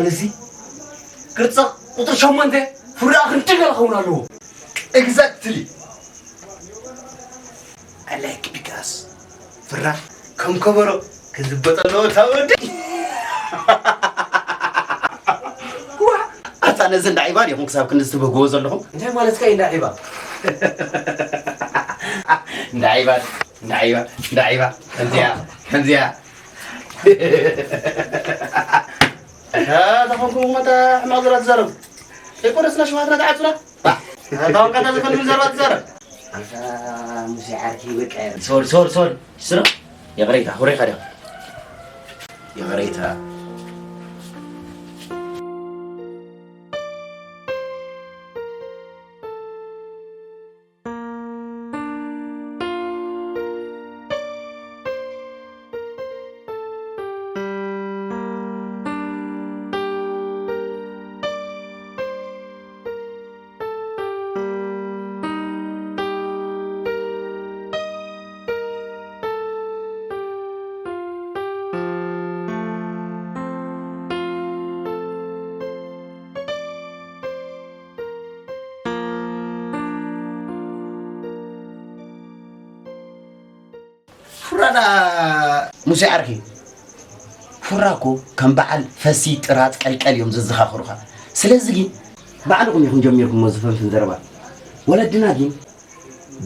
እዚ ቅርጻ ቁጽሪ ሸሞንተ ፍርዳኣ ክንዲ ገለ ክኸውን ኣለዎ። Exactly. I like because ፍራ ከም ከበሮ ክዝበጠ ኣለዎ እታ ወዲ። ዋ፣ ኣታ ነዚ እንዳ ዒባ ዲኹም ክሳብ ክንዲ ዝትብህግዎ ዘለኹም? እንታይ ማለትካ እዩ እንዳ ዒባ? እንዳ ዒባ፣ እንዳ ዒባ፣ እንዳ ዒባ፣ ከምዚያ፣ ከምዚያ። ኣታ ተኾንኩም እሞ እታ ሕማቕ ዘረባ ትዛረቡ። ከይኮነስ ንሽማትና ትዓጹና። ባ፣ ኣታ ወንካ እታ ዘፈን ምን ዘረባ ትዛረብ? ኣታ ሙሴ ዓርኪ በቃ። ሶሪ፣ ሶሪ፣ ሶሪ። ስኖ፣ ይቕሬታ፣ ሁሬ ኸዳ። ይቕሬታ። ፉራ ዳ ሙሴ ዓርኪ፣ ፉራ እኮ ከም በዓል ፈሲ ጥራጥ ቀልቀል እዮም ዘዘኻኽሩኻ። ስለዚ ግን ባዕልኹም ኢኹም ጀሚርኩሞ ዝፈንፍን ዘረባ። ወለድና ግን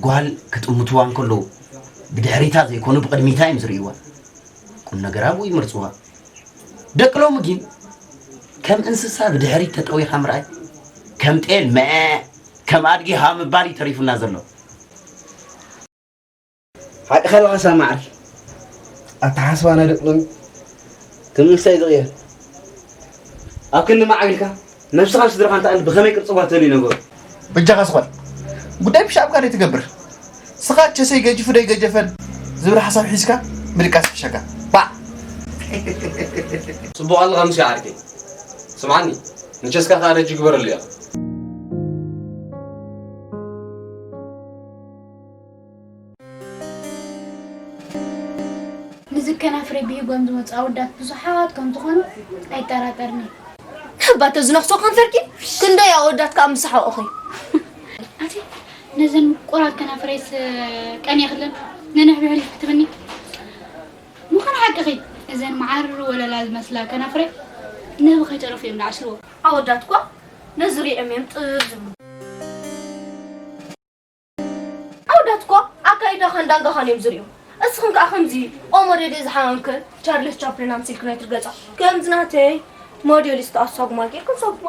ጓል ክጥምትዋ እንከለዉ ብድሕሪታ ዘይኮኑ ብቕድሚታ እዮም ዝርእይዋ። ቁም ነገር ኣብኡ ይመርጽዋ። ደቂ ሎሚ ግን ከም እንስሳ ብድሕሪት ተጠዊኻ ምርኣይ፣ ከም ጤል መ፣ ከም ኣድጊ ሃ ምባል እዩ ተሪፉና ዘሎ። ሓቅኻ ኣለኻ ሳሚ ዓርኪ። ኣተሓሳስባና ደቂ ሎሚ ከም እንስሳ እዩ ዝቕየር። ኣብ ክንዲ ማዕቢልካ ነብስኻን ስድራኻን ትኣሊ ብኸመይ ቅርጽዋ ትደልዩ ነገሩ። በጃኻ ስኾል። ጉዳይ ብሻዕብካ ደይ ትገብር። ስኻ ቸሰይ ገጅፉ ደይ ገጀፈን ዝብል ሓሳብ ሒዝካ ምድቃስ ይሕሸካ። ባዕ! ጽቡቕ ኣለኻ ሙሴ ዓርከይ። ስምዓኒ፣ ንቸስካ ከኣ ደጅ ግበረሉ ኢኻ። ንዝከናፍረ ብሂጎም ዝመጹ ኣወዳት ብዙሓት ከም ዝኾኑ ኣይጠራጠርን እየ። እባ ተዝነኽሶ ከንፈርኪ፣ ክንደይ ኣወዳት ከኣ ምስ ሰሓቑኺ። ኣቲ፣ ነዘን ምቁራት ከናፍረይስ ቀንየኽለን፣ ነንሕብሕል ክትብኒ። ምዃኑ ሓቅኺ፣ እዘን መዓር ወለላ ዝመስላ ከናፍረይ ነብኺ ተረፉ እዮም ዝዓስልዎ። ኣወዳት እኳ ነዚ ሪኦም እዮም ጥብ ዝብሉ። ኣወዳት እኳ ኣካይዳኻን ዳንጋኻን እዮም ዝርእዩ። እስኽን ከኣ ከምዚ ኦሞዴዴ ዝሓወንክን ቻርልስ ቻፕሊን ኣምሲልክን ኣይትርገጻ። ከምዚ ናተይ ሞዴሊስት ኣሳጉማ ጌርክን ሰጉማ።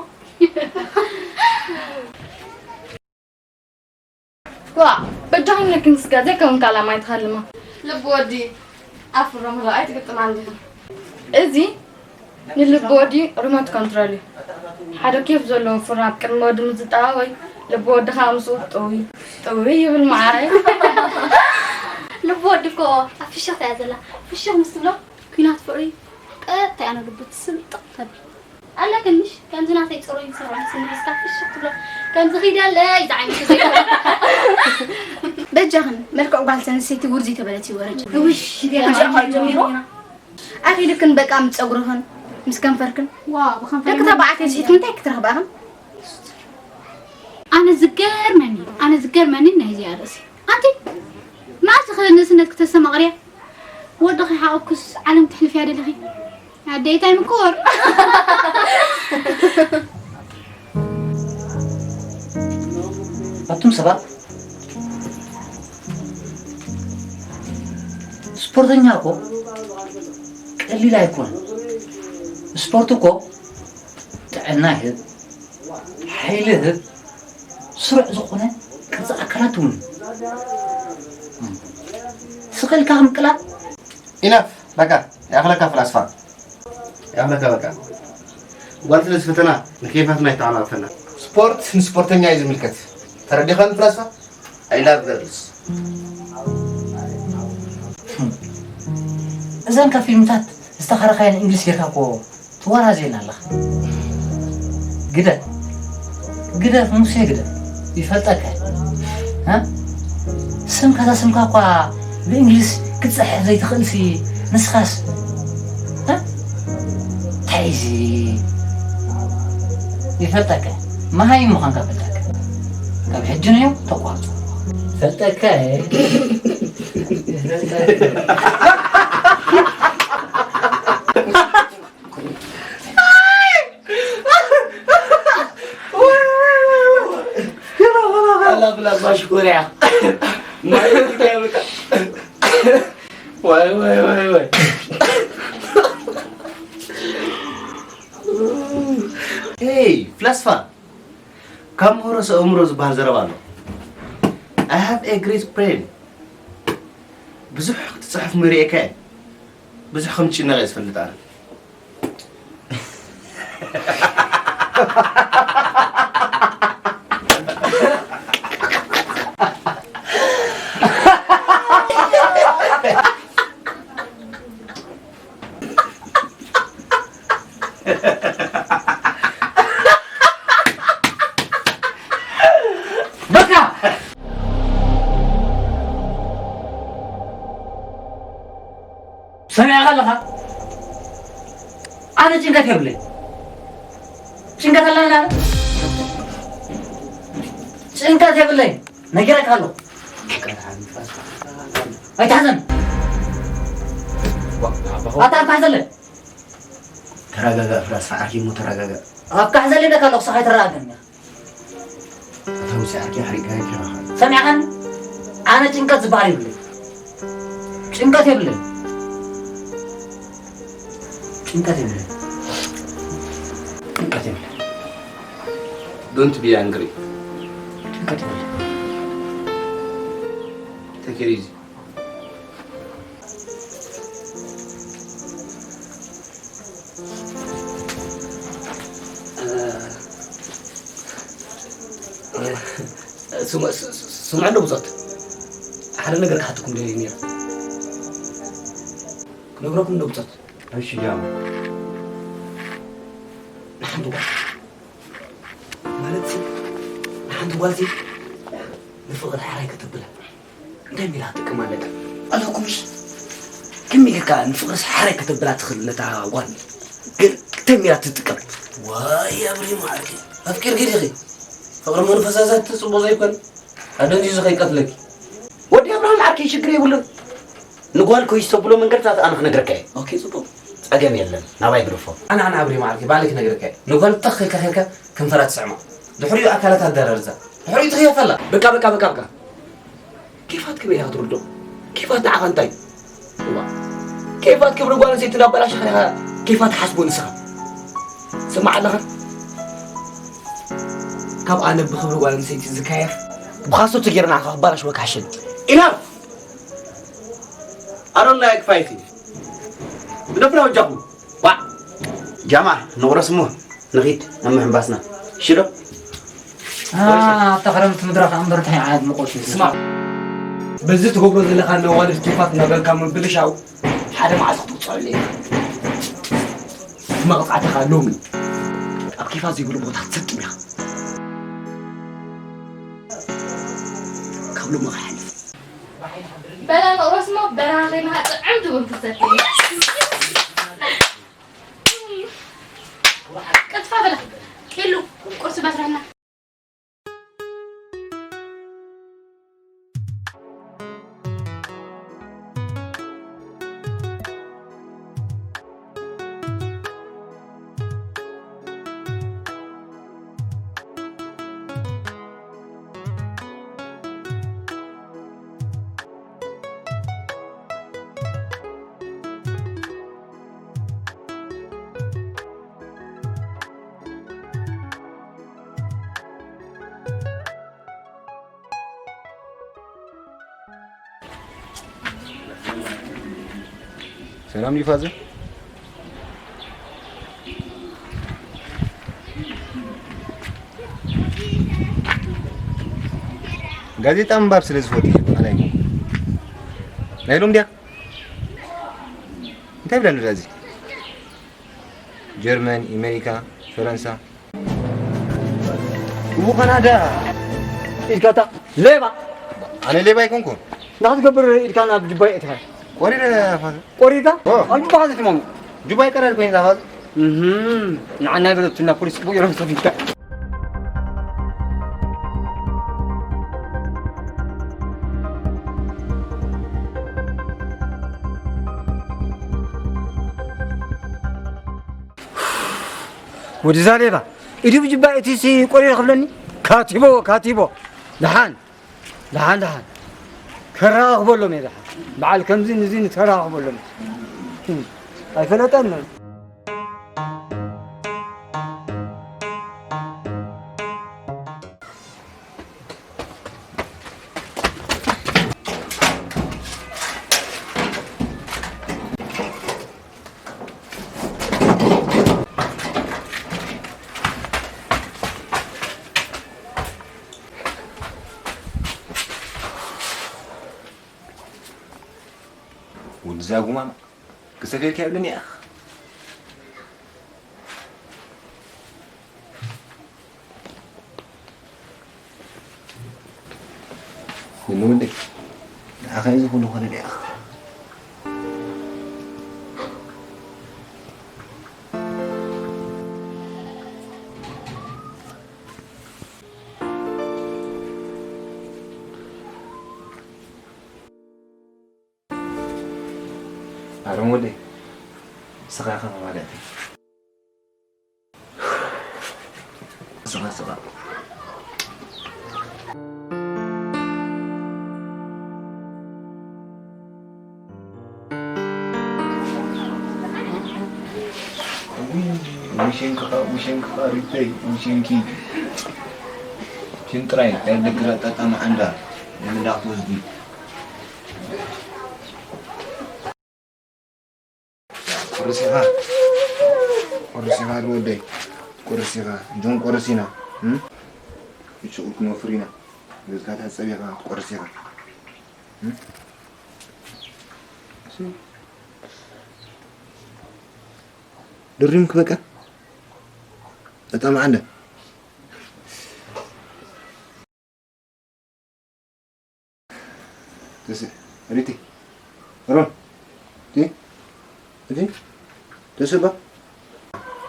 ዋ፣ በጃኺ ነኪን ስጋ ዘይከውን ካላ ማይ ትኸልማ። ልቢ ወዲ ኣፍሮ ምሎ ኣይትግጥማ እንዲኻ። እዚ ንልቢ ወዲ ሪሞት ኮንትሮል እዩ። ሓደ ኬፍ ዘለዎ ፍራ ኣብ ቅድሚ ወዲ ምስ ዝጠዋ ወይ ልቢ ወዲ ከኣ ምስኡ ጥውይ ጥውይ ይብል መዓረይ። ልቢ ወዲ እኮ ኣብ ፍሽኽታ እያ ዘላ። ፍሽኽ ምስ ትብሎ ኲናት ፍቕሪ ቀጥታ እያ ንልቡ ትስንጥቕ ተብል። ኣለክንሽ ከምዚ ናተይ ጽሩይ ሰብኣይ ስምዒትካ ፍሽኽ ትብሎ። ከምዚ ኺደለይ ዝዓይነቱ ዘይኮነ። በጃኽን መልክዕ ጓል ተንሰይቲ ውርዚ ተበለት ይወረጅ። ውሽ፣ ገና ጀሚሩ። ኣኺልክን በቃ ምስ ጸጉርኽን ምስ ከንፈርክን። ዋ፣ ብኸንፈር ደቂ ተባዕትዮ ስሒትኩም እንታይ ክትረኽባኽን? ኣነ ዝገርመኒ፣ ኣነ ዝገርመኒ ናይዚኣ ርእሲ። ኣንቲ መዓስ ኢኺ ንእስነት ክተስተማቕርያ? ወድኺ ሓቑፍክስ ዓለም ትሕልፍያ ደለኺ? ኣደይ ታይ ምኩር። ኣቱም ሰባት፣ ስፖርተኛ እኮ ቀሊል ኣይኮነን። ስፖርት እኮ ጥዕና ይህብ፣ ሓይሊ ይህብ፣ ስሩዕ ዝኾነ ቅርጺ ኣካላት እውን። ስቕ ኢልካ ምቅላዕ። ኢናፍ፣ በቃ፣ ይኣኽለካ ፍላስፋ። ይኣኽለካ በቃ። ጓል ስለ ዝፈተና ንኬፋትና ይተዓናቕፈና። ስፖርት ንስፖርተኛ እዩ ዝምልከት። ተረዲኻኒ ፍላስፋ? I love girls። እዘን ካብ ፊልምታት ዝተኸረኻየን እንግሊዝ ጌርካ እኮ ትወራዘየና ኣለኻ። ግደፍ፣ ግደፍ ሙሴ ግደፍ፣ ይፈልጠካ እየ። እ? ስምካ፣ እዛ ስምካ እኳ ብእንግሊዝ ክትጽሕፍ ዘይትኽእልሲ፣ ንስኻስ፣ እ? እንታይ እዚ? ይፈልጠካ። መሃይም ምዃንካ ፈልጠካ። ካብ ሕጂ ንዮ ተቋርጾ። ፈልጠካ። Hey, ፍላስፋ! ካብ ምህሮ ሰብ ኣእምሮ ዝበሃል ዘረባ ኣሎ። I have a great brain። ብዙሕ ክትጽሕፍ ምርእየካ እየ። ብዙሕ ከም ትጭነቕ እየ ዝፈልጥ ኣነ። በቃ! ሰሚዕኻ ኣለኻ? ኣነ ጭንቀት የብለይ። ጭንቀት ኣለና? ጭንቀት የብለይ። ነጊረካ ኣለኹ። ኣይትሓዘን። ኣታ ኣይትሓዘለይ። ተረጋጋእ ፍላስፋ ዓርኪ እሞ ተረጋጋእ። ኣብ ካሕዘለይ ደካ ኣለኹ፣ ንስኻ ኣይትረጋገን ኢኻ። ኣታ ሙሴ ዓርኪ ሓሪቕካ ይከራኸር። ሰሚዕኻኒ? ኣነ ጭንቀት ዝበሃል የብለይ። ጭንቀት የብለይ። ጭንቀት የብለይ። ጭንቀት የብለይ። Don't be angry. ጭንቀት የብለይ። Take it easy. ስምዑ እንዶ ብጾት፣ ሓደ ነገር ክሓተኩም ደልየ ነይረ። ክነግረኩም እንዶ ብጾት። እሺ ጃማ። ንሓንቲ ጓል ማለት ንሓንቲ ጓል ንፍቕሪ ሓራይ ከተብላ እንታይ ሚላ ትጥቀም ኣለካ ኣለኩምሽ? ከመይ ጌርካ ንፍቕርስ ሓራይ ከተብላ ትኽእል ነታ ጓል? ግን እንታይ ሚላ ትጥቀም? ዋይ ኣብሪም ዓርከይ፣ ኣፍቂርኪ ዲኺ? ፍቕሪ መንፈሳሳት ጽቡቕ ዘይኮን ኣደንዚዙ ከይቀትለኪ። ወዲ ኣብርሃም ዓርከይ ሽግር የብሉን። ንጓል ኮይስ ተብሎ መንገድታት ኣነ ክነግረካ እየ። ኦኬ ጽቡቕ። ጸገም የለን ናባይ ግደፎ። ኣነ ኣነ ኣብሪም ዓርከይ ባዕለይ ክነግረካ እየ። ንጓል ተኽ ኢልካ ኸይድካ ከንፈራ ትስዕማ። ድሕሪኡ ኣካላታ ትደራርዛ። ድሕሪኡ ትኽየፈላ። በቃ በቃ በቃ በቃ። ኬፋት ክብል ኢኻ ትርድኦ? ኬፋት ንዓኻ እንታይ? እዋ፣ ኬፋት ክብሪ ጓል ኣንስተይቲ እንዳበላሸኻ ኢኻ ኬፋት ሓስቦ ንስኻ። ስማዕ ኣለኻ? ካብ ኣነ ብክብሪ ጓል ኣንስተይቲ ዝካየፍ ብኻሶት ጌርና ኢኻ ክባላሽወካ ሕሸኒ። ኢናፍ! I don't like fighting። ግደፉና በጃኹም። ዋዕ! ጃማ ንቑረስ እሞ ንኺድ ናብ ምሕንባስና። እሺ ዶ? ኣብታ ክረምቲ ምድረ ከዓ እምበር እንታይ ዓይነት ሙቐት እዩ? ስማ፣ በዚ ትገብሮ ዘለኻ ነዋልድ ኬፋት እናበልካ ምብልሻው ሓደ መዓልቲ ክትቕፅዐሉ ኢኻ። መቕፃዕቲ ከዓ ሎሚ ኣብ ኬፋት ዘይብሉ ቦታ ክትሰጥም ኢኻ። ካብ ሎሚ ክሓልፍ። በላ ንቑረስ እሞ በረኻ ከይንኻ ጥዕም ትብል ክትሰቲ። ቅልጥፋ በላ ሄሉ ቁርሲ በስረና። ሰላም ድዩ ፋዘር? ጋዜጣ ምንባብ ስለ ዝፈቱ እዩ፣ ካልእ ኣይኮነን። ናይ ሎም ድያ? እንታይ ብለኒ እዚ? ጀርመን፣ ኣሜሪካ፣ ፈረንሳ። እሞ ካናዳ ኢድካ እታ ሌባ። ኣነ ሌባ ኣይኮንኩን። እንታይ ክትገብር ኢድካ ናብ ጁባ ኣእቲኻ? ቆሪረ ፋዘር። ቆሪርካ? ኦ። ኣብ ጁባኻ ዘትሞም? ጁባ ይቀራል ኮይኑ ፋዘር። እህ፣ ንዓና በለቱና ፖሊስ ጽቡቕ ገይሮም ሰዲድካ። ወዲ ዛሌባ፣ ኢዱ ብጅባ እቲ ሲ ቆሪር ክብለኒ? ካቲቦ፣ ካቲቦ። ደሓን፣ ደሓን፣ ደሓን። ከራኽበሎም እየ ደሓን። በዓል ከምዚ ንዚ ንተራኽበሎም። እም፣ ኣይፈለጠን። ወዲ ዛጉማማ፣ ክሰፍየልካ የብልን እያ። ንወደይ፣ ንዓኻ እዩ ዝኹሉ ኾነ ዲኣ። ኣሮን ወደይ፣ ንስኻ ኢኻ መማልእተይ። ስኻ፣ ስኻ። ውሽንክኻ፣ ውሽንክኻ ሪተይ፣ ውሽንኪ። ሽንጥራይ፣ ናይ ደገ ጣጣ መዓንዳ፣ ንምንዳቕ ትወስዲ። ቁርስ ኢኻ? ቁርስ ኢኻ ዶ ወደይ? ቁርስ ኢኻ? እንጆን ቁርስ ኢና። እም? እቺ ቁልኩም ወፍሪና። ገዝካ ታጸብ ኢኻ፣ ቁርስ ኢኻ። እም? ድሪምክ በቃ? በጣም ዓንደ። ተስ-፣ ሪቲ፣ ሮን፣ እቲ፣ እቲ፣ ተስባ፣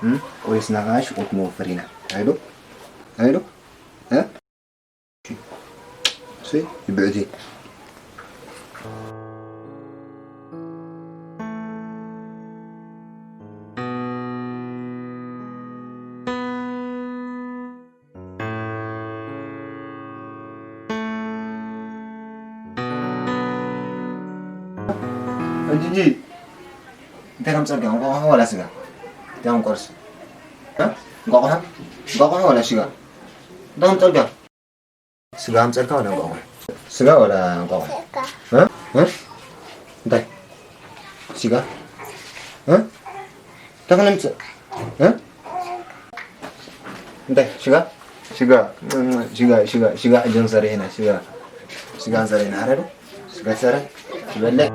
እም፣ ቆይስና ኸዓ ሽቆት መወፈሪና። ኣይዶ? ኣይዶ? እ? ሲ፣ ይብዕቲ። ሕጂ እንታይ ከምፀልካ? እንቋቑሖ ዋላ ስጋ? እንታይ ከም ቆርስ? እ? እንቋቑሖ? እንቋቑሖ ዋላ ስጋ? እንታይ ከምፀልካ? ስጋ ኣምፀልካ ዋላ እንቋቑሖ? ስጋ ዋላ እንቋቑሖ? እ? እ? እንታይ? ስጋ? እ? እንታይ ክነምፅእ? እ? እንታይ? ስጋ? ስጋ፣ ስጋ፣ ስጋ፣ ስጋ ሕጂ ንሰርሕ ኢና፣ ስጋ። ስጋ ንሰርሕ ኢና፣ ኣረ ዶ? ስጋ ትሰርሕ? ትበልዕ?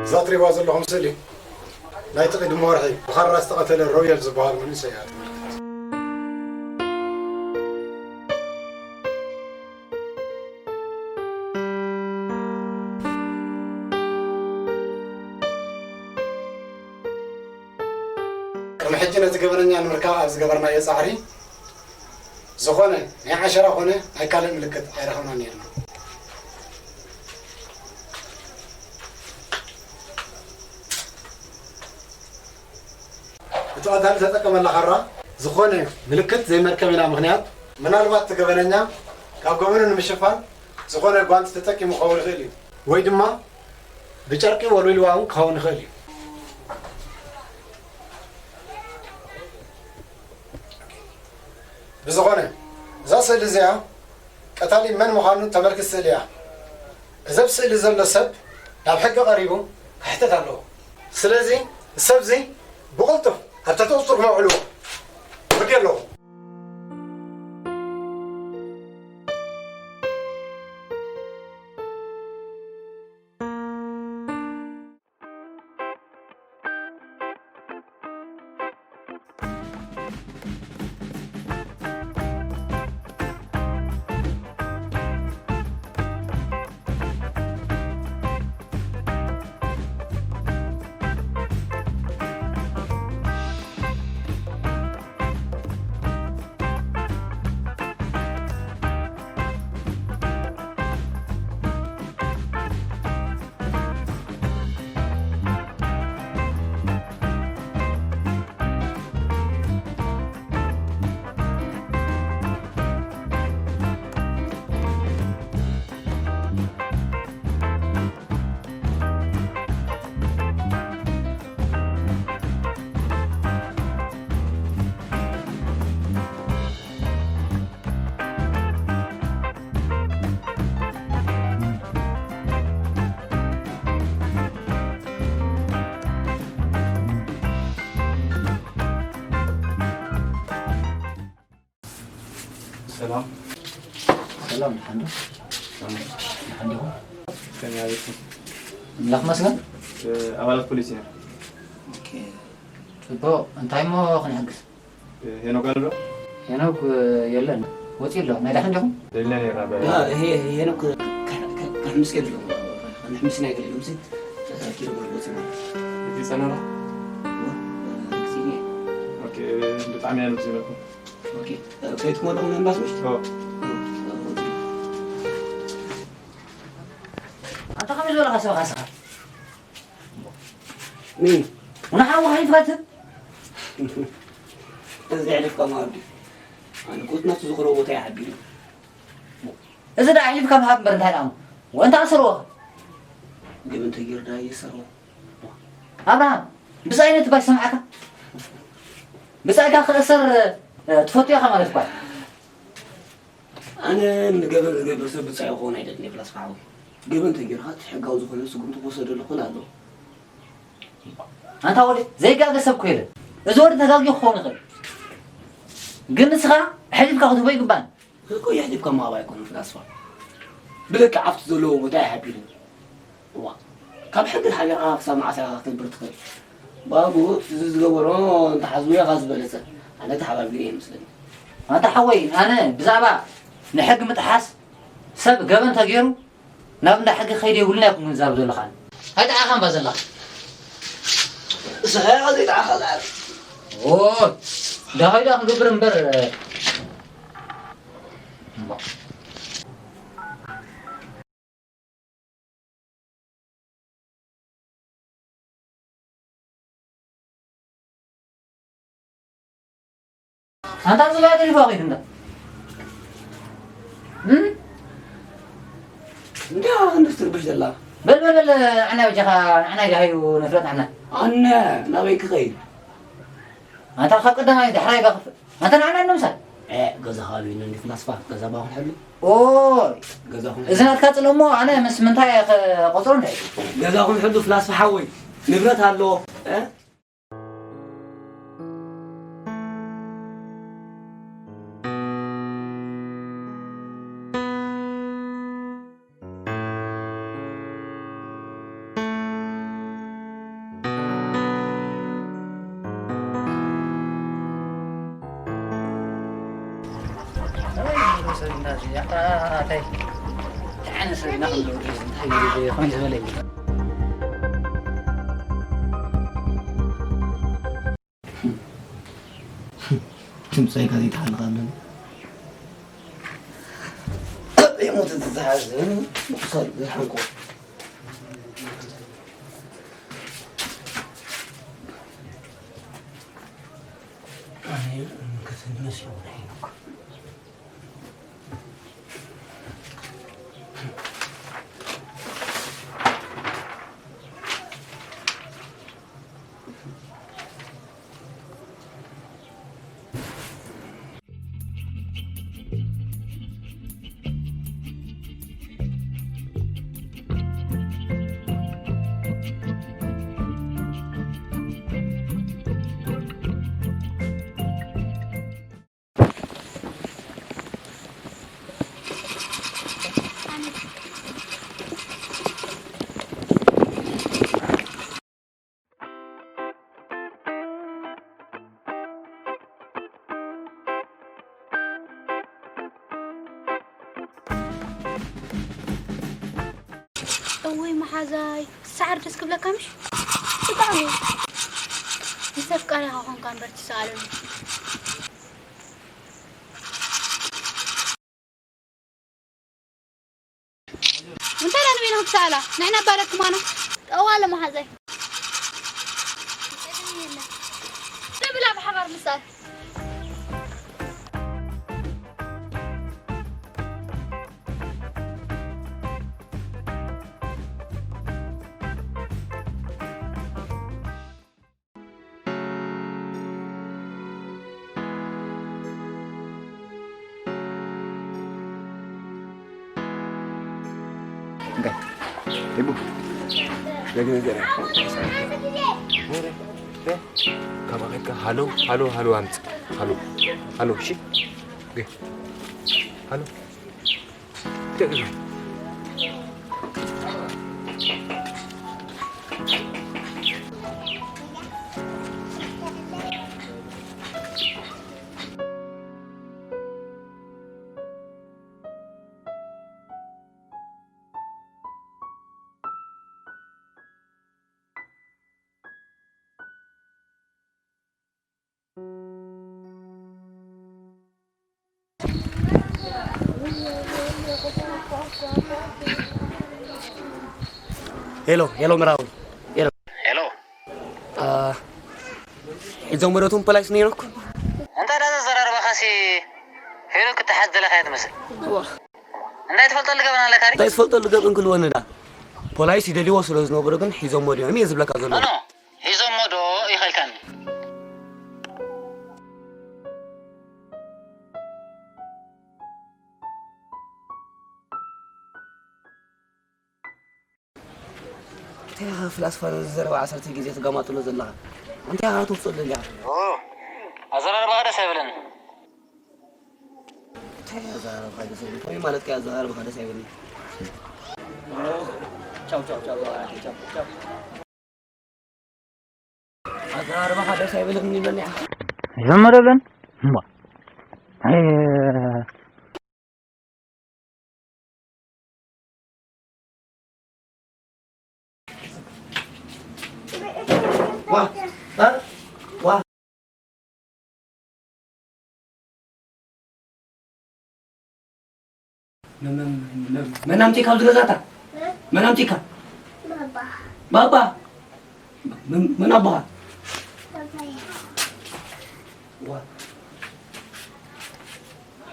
እዛ እትሪእዋ ዘለኹም ስእሊ፣ ናይቲ ቅድሚ ወርሒ ብኻራ ዝተቐተለ ሮቤል ዝበሃል መንእሰይ እያ ተመልክት። ቅድሚ ሕጂ ነቲ ገበነኛ ንምርካብ ኣብ ዝገበርናዮ ጻዕሪ፣ ዝኾነ ናይ ዓሸራ ኾነ ናይ ካልእ ምልክት ኣይረኸብናን ነይርና። እቲ ቀታሊ ዝተጠቀመላ ካራ ዝኾነ ምልክት ዘይመርከበና ምኽንያት፣ ምናልባት እቲ ገበነኛ ካብ ገበኑ ንምሽፋን ዝኾነ ጓንቲ ተጠቂሙ ክኸውን ይኽእል እዩ፣ ወይ ድማ ብጨርቂ ወልዊልዋ እውን ክኸውን ይኽእል እዩ። ብዝኾነ፣ እዛ ስእሊ እዚኣ ቀታሊ መን ምዃኑ ተመልክት ስእሊ እያ። እዚ ኣብ ስእሊ ዘሎ ሰብ ናብ ሕጊ ቀሪቡ ክሕተት ኣለዎ። ስለዚ፣ እዚ ሰብ እዚ ብቕልጡፍ ኣብ ትሕቲ ቁጽጽርኩም ኣውዕልዎ። ወዲ ኣለኹ። ሰላም፣ ደሓን ዶ? ደሓን ዲኹም? ከመይ ኣለኩም? ኣምላኽ ይመስገን። እ፣ ኣባላት ፖሊስ ኢና። ኦኬ። ጽቡቕ። እንታይ እሞ ክንሕግዝ? እ፣ ሄኖክ ኣሎ ዶ? ሄኖክ፣ እ፣ የለን። ወጺኡ ኣሎ። ናይ ደሓን ዲኹም? ደሊና ነይርና ብ- ያ፣ ይሄ ሄኖክ ከ-፣ ከ-፣ ከ-፣ ከሕምስ ከይዱ ኣሎ። ከነሕምስ ኢና ኢሉ ሎምሲ ተኣኪቡ ኣሎ ወጺኡ ማለት። እቲ ጸናራ? እ፣ እ፣ ኦኬ፣ ብጣዕሚ እያ ነብሲ ነኩም። ኦኬ፣ ከይትመልኹ ምናልባት ምሽ? ኦ። ኣንታ ከመይ ዝበልካ ሰብኻ ስኻ? ምን? ንሓው ሓሊፍካ ትህብ? እዚ ኣሕሊፍካ ምሃብ ድዩ? ኣነ ኮት ናቱ ዝኽሮ ቦታ ይሓቢሩ። እዚ ደኣ ኣሕሊፍካ ምሃብ እምበር እንታይ ደኣ እሞ? ወንታ ኣሰርዎ። ግን እንተጌር ደኣ እየሰርዎ። ኣብርሃም፣ ብጻይ ነቲ ባይ ሰምዓካ? ብጻይካ ክእሰር፣ እ፣ ትፈቱ ኢኻ ማለት እኳ። ኣነ ንገበን ዝገብር ሰብ ብጻይ ክኸውን ኣይደልን እየ፣ ፍላስፋ ሓወይ። ገበን እንተጌርካ፣ እቲ ሕጋዊ ዝኾነ ስጉምቲ ክወሰደሉ ክኽእል ኣለዎ። ኣንታ ወዲ፣ ዘይጋገ ሰብ እኮ የለን። እዚ ወዲ ተጋግዩ ክኸውን ይኽእል። ግን ንስኻ ኣሕሊፍካ ክትህቦ ይግባን። እኮ የሕሊፍካ ምሃብ ኣይኮነን ፍላስፋ። ብልክዕ ኣብቲ ዘለዎ ቦታ ይሓቢሩ። እዋ፣ ካብ ሕጊ ሓቢርካ ክሳብ መዓስ ኢኻ ክትነብር ትኽእል? ባቡ፣ እዚ ዝገበሮ እንተሓዝዎ ኢኻ ዝበለጸ። ኣነ ተሓባቢሩ እየ መስለኒ። ኣንታ ሓወይ፣ ኣነ ብዛዕባ ንሕጊ ምጥሓስ ሰብ ገበን ተገይሩ ናብ እንዳ ሕጊ ከይደ የብሉን ኣይኮንኩን ዝዛረብ ዘለኹ ኣነ። ኣይጠዓኻን እባ ዘለኻ። ንስኻ ኢኻ ዘይጠዓኻ ዝዓርፍ። ኦ፣ ደሃይ ደኣ ክንገብር እምበር፣ እሞ። ኣንታ ኣብዚ ባይ ተሪፋ ከይድ እንዳ። እም? እንታይ ኢኻ ክንዲ ትርብሽ ዘላ? በል፣ በል፣ በል፣ ንዓና በጃኻ፣ ንዓና ይድሃዩ ንፍለጥ ንዓና። ኣነ ናበይ ክኸይድ? ኣንታ ካብ ቀዳማይ ዳሕራይ ባኽፍ-፣ ኣንታ ንዓና ንምሳል። ኤ፣ ገዛ ከባቢና እንዲ ፍላስፋ፣ ገዛ ባኹን ሕሉ። ኦይ፣ ገዛኹም እዚ ናትካ ጽልእ እሞ ኣነ ምስ ምንታይ ክቆጽሮ እንደ? ገዛኹም ሕሉ ፍላስፋ ሓወይ፣ ንብረት ኣሎ። እ? ትምጻይካ ዘይተሓልኻ ኣለና። የሞት ዝሓዝን ምቁሳል ዝሓንቆ። ኣነ ከተን መስሎ ወደ ሄኖክ። እውይ መሓዛይ፣ ሳዕሪ ደስ ክብለካ ምሽ? ብጣዕሚ። ምስ ኣፍቃሪኻ ኾንካ እምበር ትሰኣለሉ። እንታይ ደኣ ንበይንኹም ትሰኣላ? ንሕና እባ ደክማና። ጠዋለ መሓዛይ። ንብላ ብሓባር ንሰኣል። እንካ፣ ሂቡ። ደግመ ገለ። ወረ፣ እ፣ ካብ ኣኼብካ ሃሎ፣ ሃሎ፣ ሃሎ ኣምጽእ። ሃሎ፣ ሃሎ፣ እሺ? ገ-፣ ሃሎ። ሄሎ ሄሎ፣ ምራዊ ሄሎ። ሄሎ። አ፣ ሒዞም ወደቱም ፖላይስ ነይረኩ። እንታይ ዳ ዘዘራርባኻሲ? ሄሎ ክትሓዝ ዘለኻ እያ ትመስል። እንታይ ትፈልጠሉ ገበን ኣለካ ሪ? እንታይ ዝፈልጠሉ ገበን ክልወኒ ዳ? ፖላይስ ይደልይዎ ስለ ዝነበሩ ግን ሒዞም ወዲኦም እየ ዝብለካ ዘሎ። ኖ፣ ሒዞሞ ዶ ኢኸልካኒ? እንታይ ኢኻ ፍላስፋ ነዚ ዘረባ ዓሰርተ ግዜ ትጋማጥሎ ዘለኻ? እንታይ ኢኻ ትውፅእ ደሊኻ? ኦ፣ ኣዘራርባኻ ደስ ኣይብለኒ። እንታይ ኣዘራርባኻ ደስ ኣይብለኒ? ከመይ ማለት ከ ኣዘራርባኻ ደስ ኣይብለኒ? ቻው፣ ቻው፣ ቻው፣ ቻው፣ ቻው። ኣዘራርባኻ ደስ ኣይብለኒ ይብለኒ። ዘመረለን? እምባ። ኣይ፣ ዋ፣ ዋ፣ ዋ። መን ኣምጺካ ኣብዚ ገዛታ? መን ኣምጺካ? ባባ። ባባ? መን፣ መን ኣቦኻ? ባባይ። ዋ።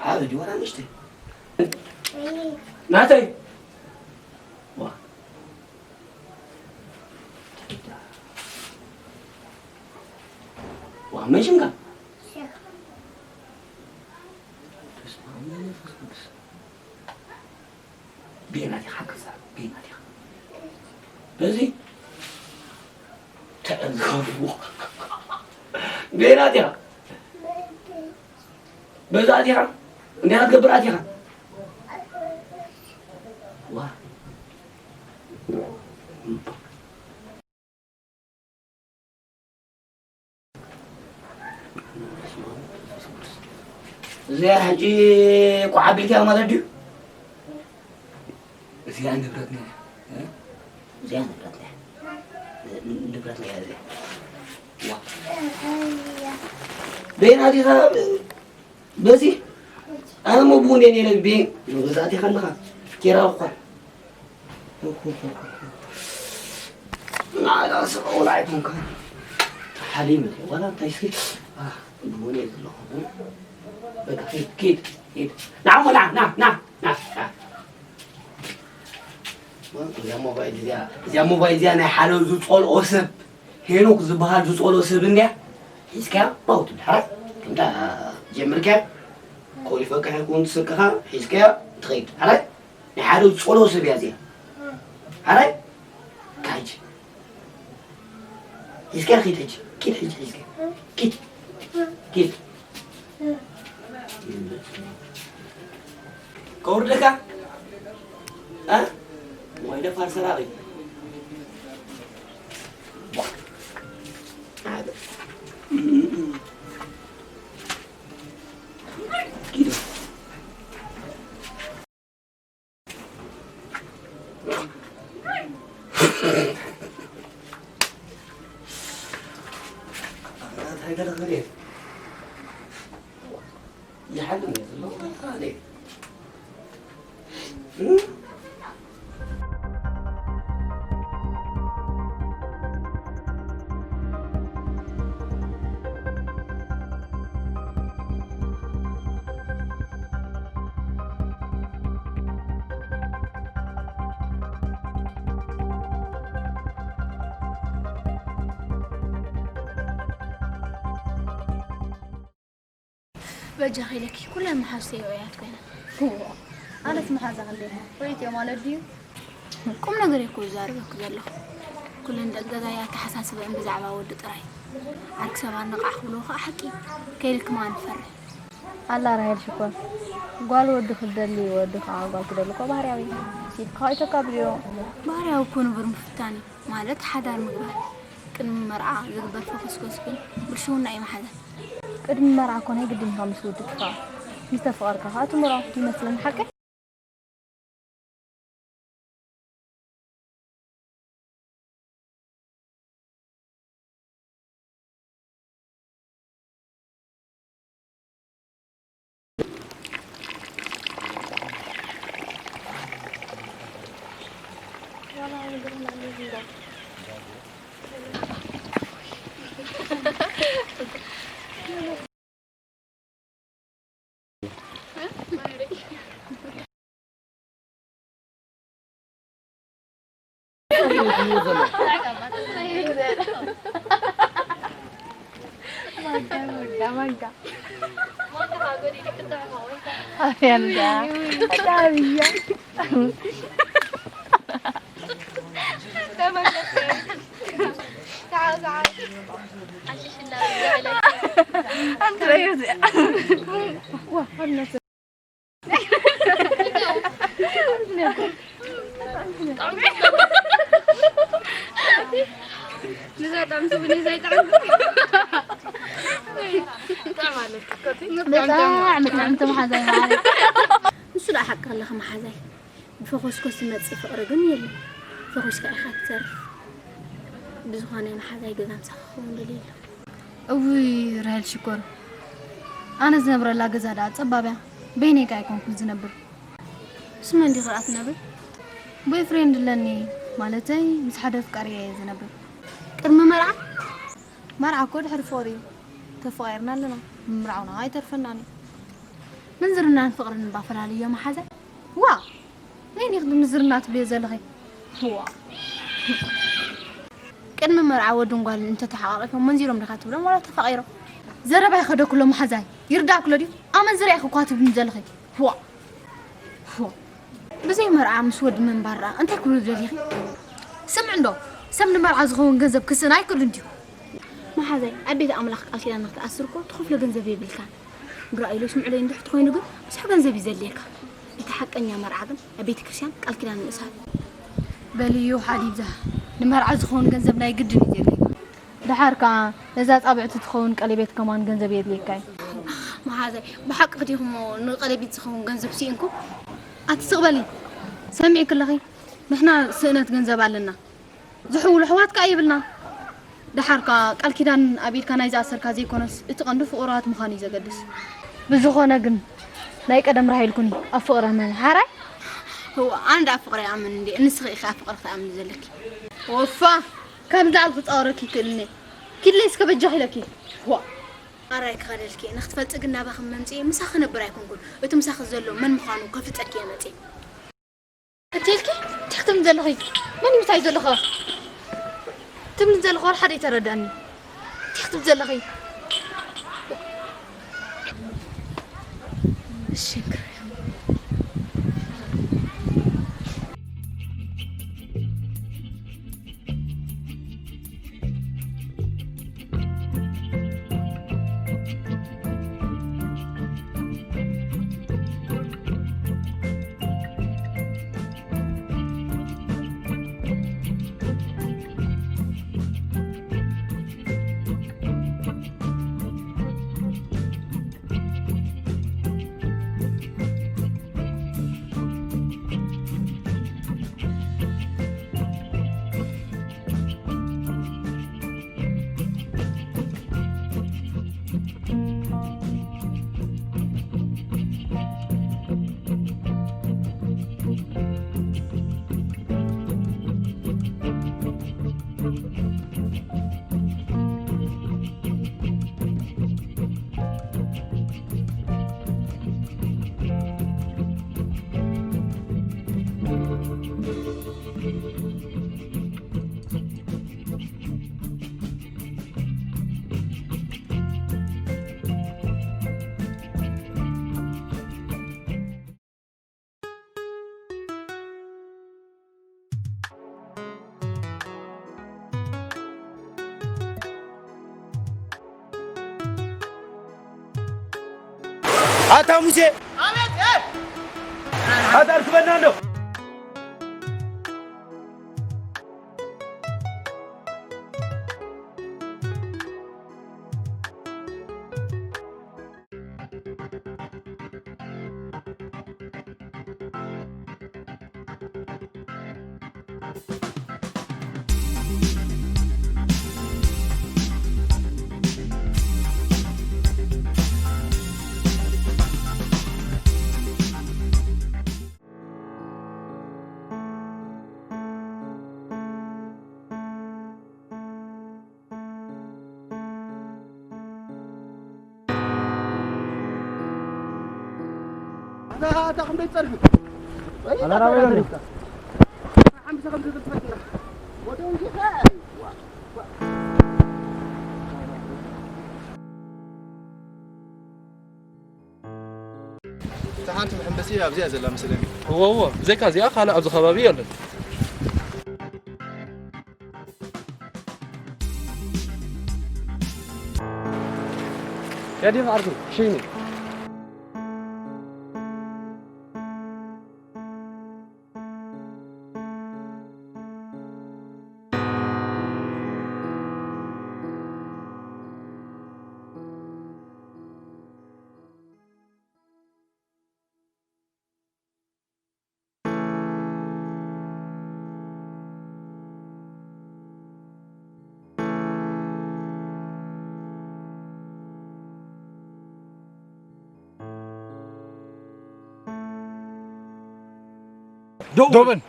ዓቢ ድዩ ዋላ ንእሽተይ? ናተይ። ዋ። ዋ፣ መን ሽምካ? በስመ ኣብ ወወልድ ወመንፈስ ቅዱስ። ቤና ዲኻ ክዛረብ? ቤና ዲኻ? በዚ ተዕዝቡ። ቤና ዲኻ? በዛ ኣቲኻ እንታይ ክትገብር ኣቲኻ? ዋ። እዚኣ ሕጂ ቋዕ ኣቢልካያ ማለት ድዩ? እዚኣ ንብረትና እያ። እ? እዚኣ ንብረትና እያ። ን-፣ ንብረትና እያ እዚኣ። ዋ። በይና ዲኻ በዚ? ኣነ እሞ ብውን እየ ነይረ ቤ ንገዛእቲ ከለኻ ኬራ እኳ። ናዕላ ስቕ ውላ ኣይኮንካ። ሓሊም እየ። ዋላ እንታይ እስኪ? አ፣ ብውን እየ ዘለኹ። በቃ ኪድ፣ ኪድ፣ ኪድ። ና እሞ ና፣ ና፣ ና፣ ና፣ ና። እዚኣ ሞባይል እዚኣ፣ እዚኣ ሞባይል እዚኣ ናይ ሓደ ዝጸልኦ ሰብ፣ ሄኖክ ዝበሃል ዝጸልኦ ሰብ እንድያ። ሒዝካያ ባው ትብል። ሓራይ፣ ከምታ ጀምርካያ፣ ኮሊፈካ ይኹን ስልክኻ ሒዝካያ ትኸይድ። ሓራይ፣ ናይ ሓደ ዝጸልኦ ሰብ እያ እዚኣ። ሓራይ፣ ካጅ። ሒዝካያ ኪድ ሕጂ። ኪድ ሕጂ ሒዝካያ። ኪድ። ኪድ። ከውርደካ? እ? ወይ ደፋር ሰራቒ። ኪድ። ይሓልም እየ ዘለኹ። በጃኺ ኢለኪ፣ ኩለን መሓዝተይ ውዑያት ኮይነን። እዎ፣ ኣነስ መሓዛ ክንደይ ርእይትዮ ማለት ድዩ? ቁም ነገር እኮ ዝዛረበኪ ዘለኹ። ኩለን ደቂ ገዛይ ኣተሓሳስበአን ብዛዕባ ወዲ ጥራይ። ዓርኪ ሰባት ንቓዕ ክብልዎ ከዓ ሓቂ፣ ከይልክማ ንፈርሕ። ኣላ ራሄል ሽኮር፣ ጓል ወዲ ክደሊ፣ ወዲ ከዓ ጓል ክደሊ እኮ ባህርያዊ እዩ። ሲድካ ኣይተካብድዮ። ባህርያዊ እኮ ንቡር ምፍታን እዩ። ማለት ሓዳር ምግባር። ቅድሚ መርዓ ዝግበር ፈኮስኮስ ግን ብልሽውና እዩ መሓዛ። ቅድሚ መርዓ እኮ ናይ ግድን ኢኻ ምስ ወዲ ትፋቐር። ምስ ተፈቐርካ ከዓ ትምሮ ይመስለኒ፣ ሓቀይ? ብጣዕሚ ጥዕምቲ መሓዛይ መዓረይ። ንሱ ደኣ ሓቂ ከለኺ መሓዛይ። ብፈኾስኮስ ዝመጽእ ፍቕሪ ግን የለን። ፈኾስካ ኢኻ ትተርፍ። ብዝኾነ መሓዛይ ገዛ ምሳኻ ክኸውን ደልየ ኣለኹ። እውይ ራሄል ሽኮር፣ ኣነ ዝነብረላ ገዛ ደኣ ጸባብ እያ። በይነይ ከኣ ኣይኮንኩን ዝነብር። ምስ መን ዲኺ ደኣ ትነብር? ቦይፍሬንድ ኣለኒ፣ ማለተይ ምስ ሓደ ኣፍቃሪየ እየ ዝነብር። ቅድሚ መርዓ? መርዓ እኮ ድሕሪ ፍቕሪ እዩ። ተፈቓቒርና ኣለና። ምምርዓውና ኣይተርፈናን እዩ። ምንዝርናን ፍቕርን እባ ፈላልዮ መሓዛይ። ዋእ! ነይኒኽ ብምዝርና ትብልዮ ዘለኺ? ዋእ! ቅድሚ መርዓ ወድን ጓልን እንተተሓቓቒፎም መንዚሮም ዲኻ ትብሎም ዋላ ተፋቒሮም? ዘረባ ይኸደኩሎ መሓዛይ። ይርዳእኩሎ ድዩ? ኣመንዝራ ኢኺ እኳ ትብልኒ ዘለኺ። ዋእ! ዋእ! ብዘይ መርዓ ምስ ወዲ ምንባር ደኣ እንታይ ክብሉ ደሊኺ? ስምዒ እንዶ፣ ሰብ ንመርዓ ዝኸውን ገንዘብ ክስእን ኣይክእሉን ድዩ? መሓዛይ፣ ኣብ ቤት ኣምላኽ ቃል ኪዳን ንኽትኣስር እኮ ትኸፍሎ ገንዘብ የብልካን። ብራእይሉ ስምዕለይ እንድሕር ተኾይኑ ግን ብዙሕ ገንዘብ እዩ ዘድልየካ። እቲ ሓቀኛ መርዓ ግን ኣብ ቤተ ክርስቲያን ቃል ኪዳን ምእሳር እዩ። በልዩ ሓዲዛ፣ ንመርዓ ዝኸውን ገንዘብ ናይ ግድን እዩ ዘድልየካ። ደሓር ከኣ ነዛ ጻብዕቲ ትኸውን ቀለቤት ከማን ገንዘብ የድልየካ እዩ። መሓዛይ፣ ብሓቂ ዲኹሞ ንቀለቤት ዝኸውን ገንዘብ ስኢንኩም? ኣቲ ስቕ በሊ፣ ሰሚዕኪ ኣለኺ? ንሕና ስእነት ገንዘብ ኣለና። ዝሕውሉ ኣሕዋት ከኣ የብልና። ደሓር ከኣ ቃል ኪዳን ኣብ ኢድካ ናይ ዝኣሰርካ ዘይኮነስ፣ እቲ ቀንዲ ፍቑራት ምዃን እዩ ዘገድስ። ብዝኾነ ግን፣ ናይ ቀደም ራሄል ኩኒ፣ ኣብ ፍቕሪ እመኒ። ሓራይ? እዋ፣ ኣነ ደኣ ኣብ ፍቕሪ ይኣምን እንድየ፣ ንስኺ ኢኺ ኣብ ፍቕሪ ክትኣምኒ ዘለኪ። ወፋ! ከምዚ ኣልኩ ክጻወረኪ ይክእልኒ። ኪድለይ እስከ በጃኺ ኢለኪ። ዋ! ኣራይ ክኸደልኪ፣ ንኽትፈልጢ ግን ናባኺ መምጽኤ ምሳኺ ክነብር ኣይኮንኩን። እቲ ምሳኺ ዘሎ መን ምዃኑ ከፍልጠኪ እየ መጽኤ። እትልኪ? እንታይ ክትብሊ ዘለኺ? መን እዩ ምሳይ ዘለኹ? ትብሊ ዘለኹ ወላ ሓደ ኣይተረድኣኒ። እንታይ ክትብሊ ዘለኺ? እሺ፣ እንክር። ኣታ ሙሴ! ኣታ ኣርክበና እንዶ! ኣታ፣ ኣታ ክንደይ ጸርፊ? ኣታ ናበይ ደሪፍካ? ሓምሳ ከም ዘጥፈጥና። ወደ ውሽጢ። እታ ሓንቲ መሐንበሲ ኣብዚኣ ዘላ መሰለኒ። እወ፣ እወ፣ ብዘይካ እዚኣ ካልእ ኣብዚ ከባቢ የለን። يا ديما عرفي شيني. ዶበን፣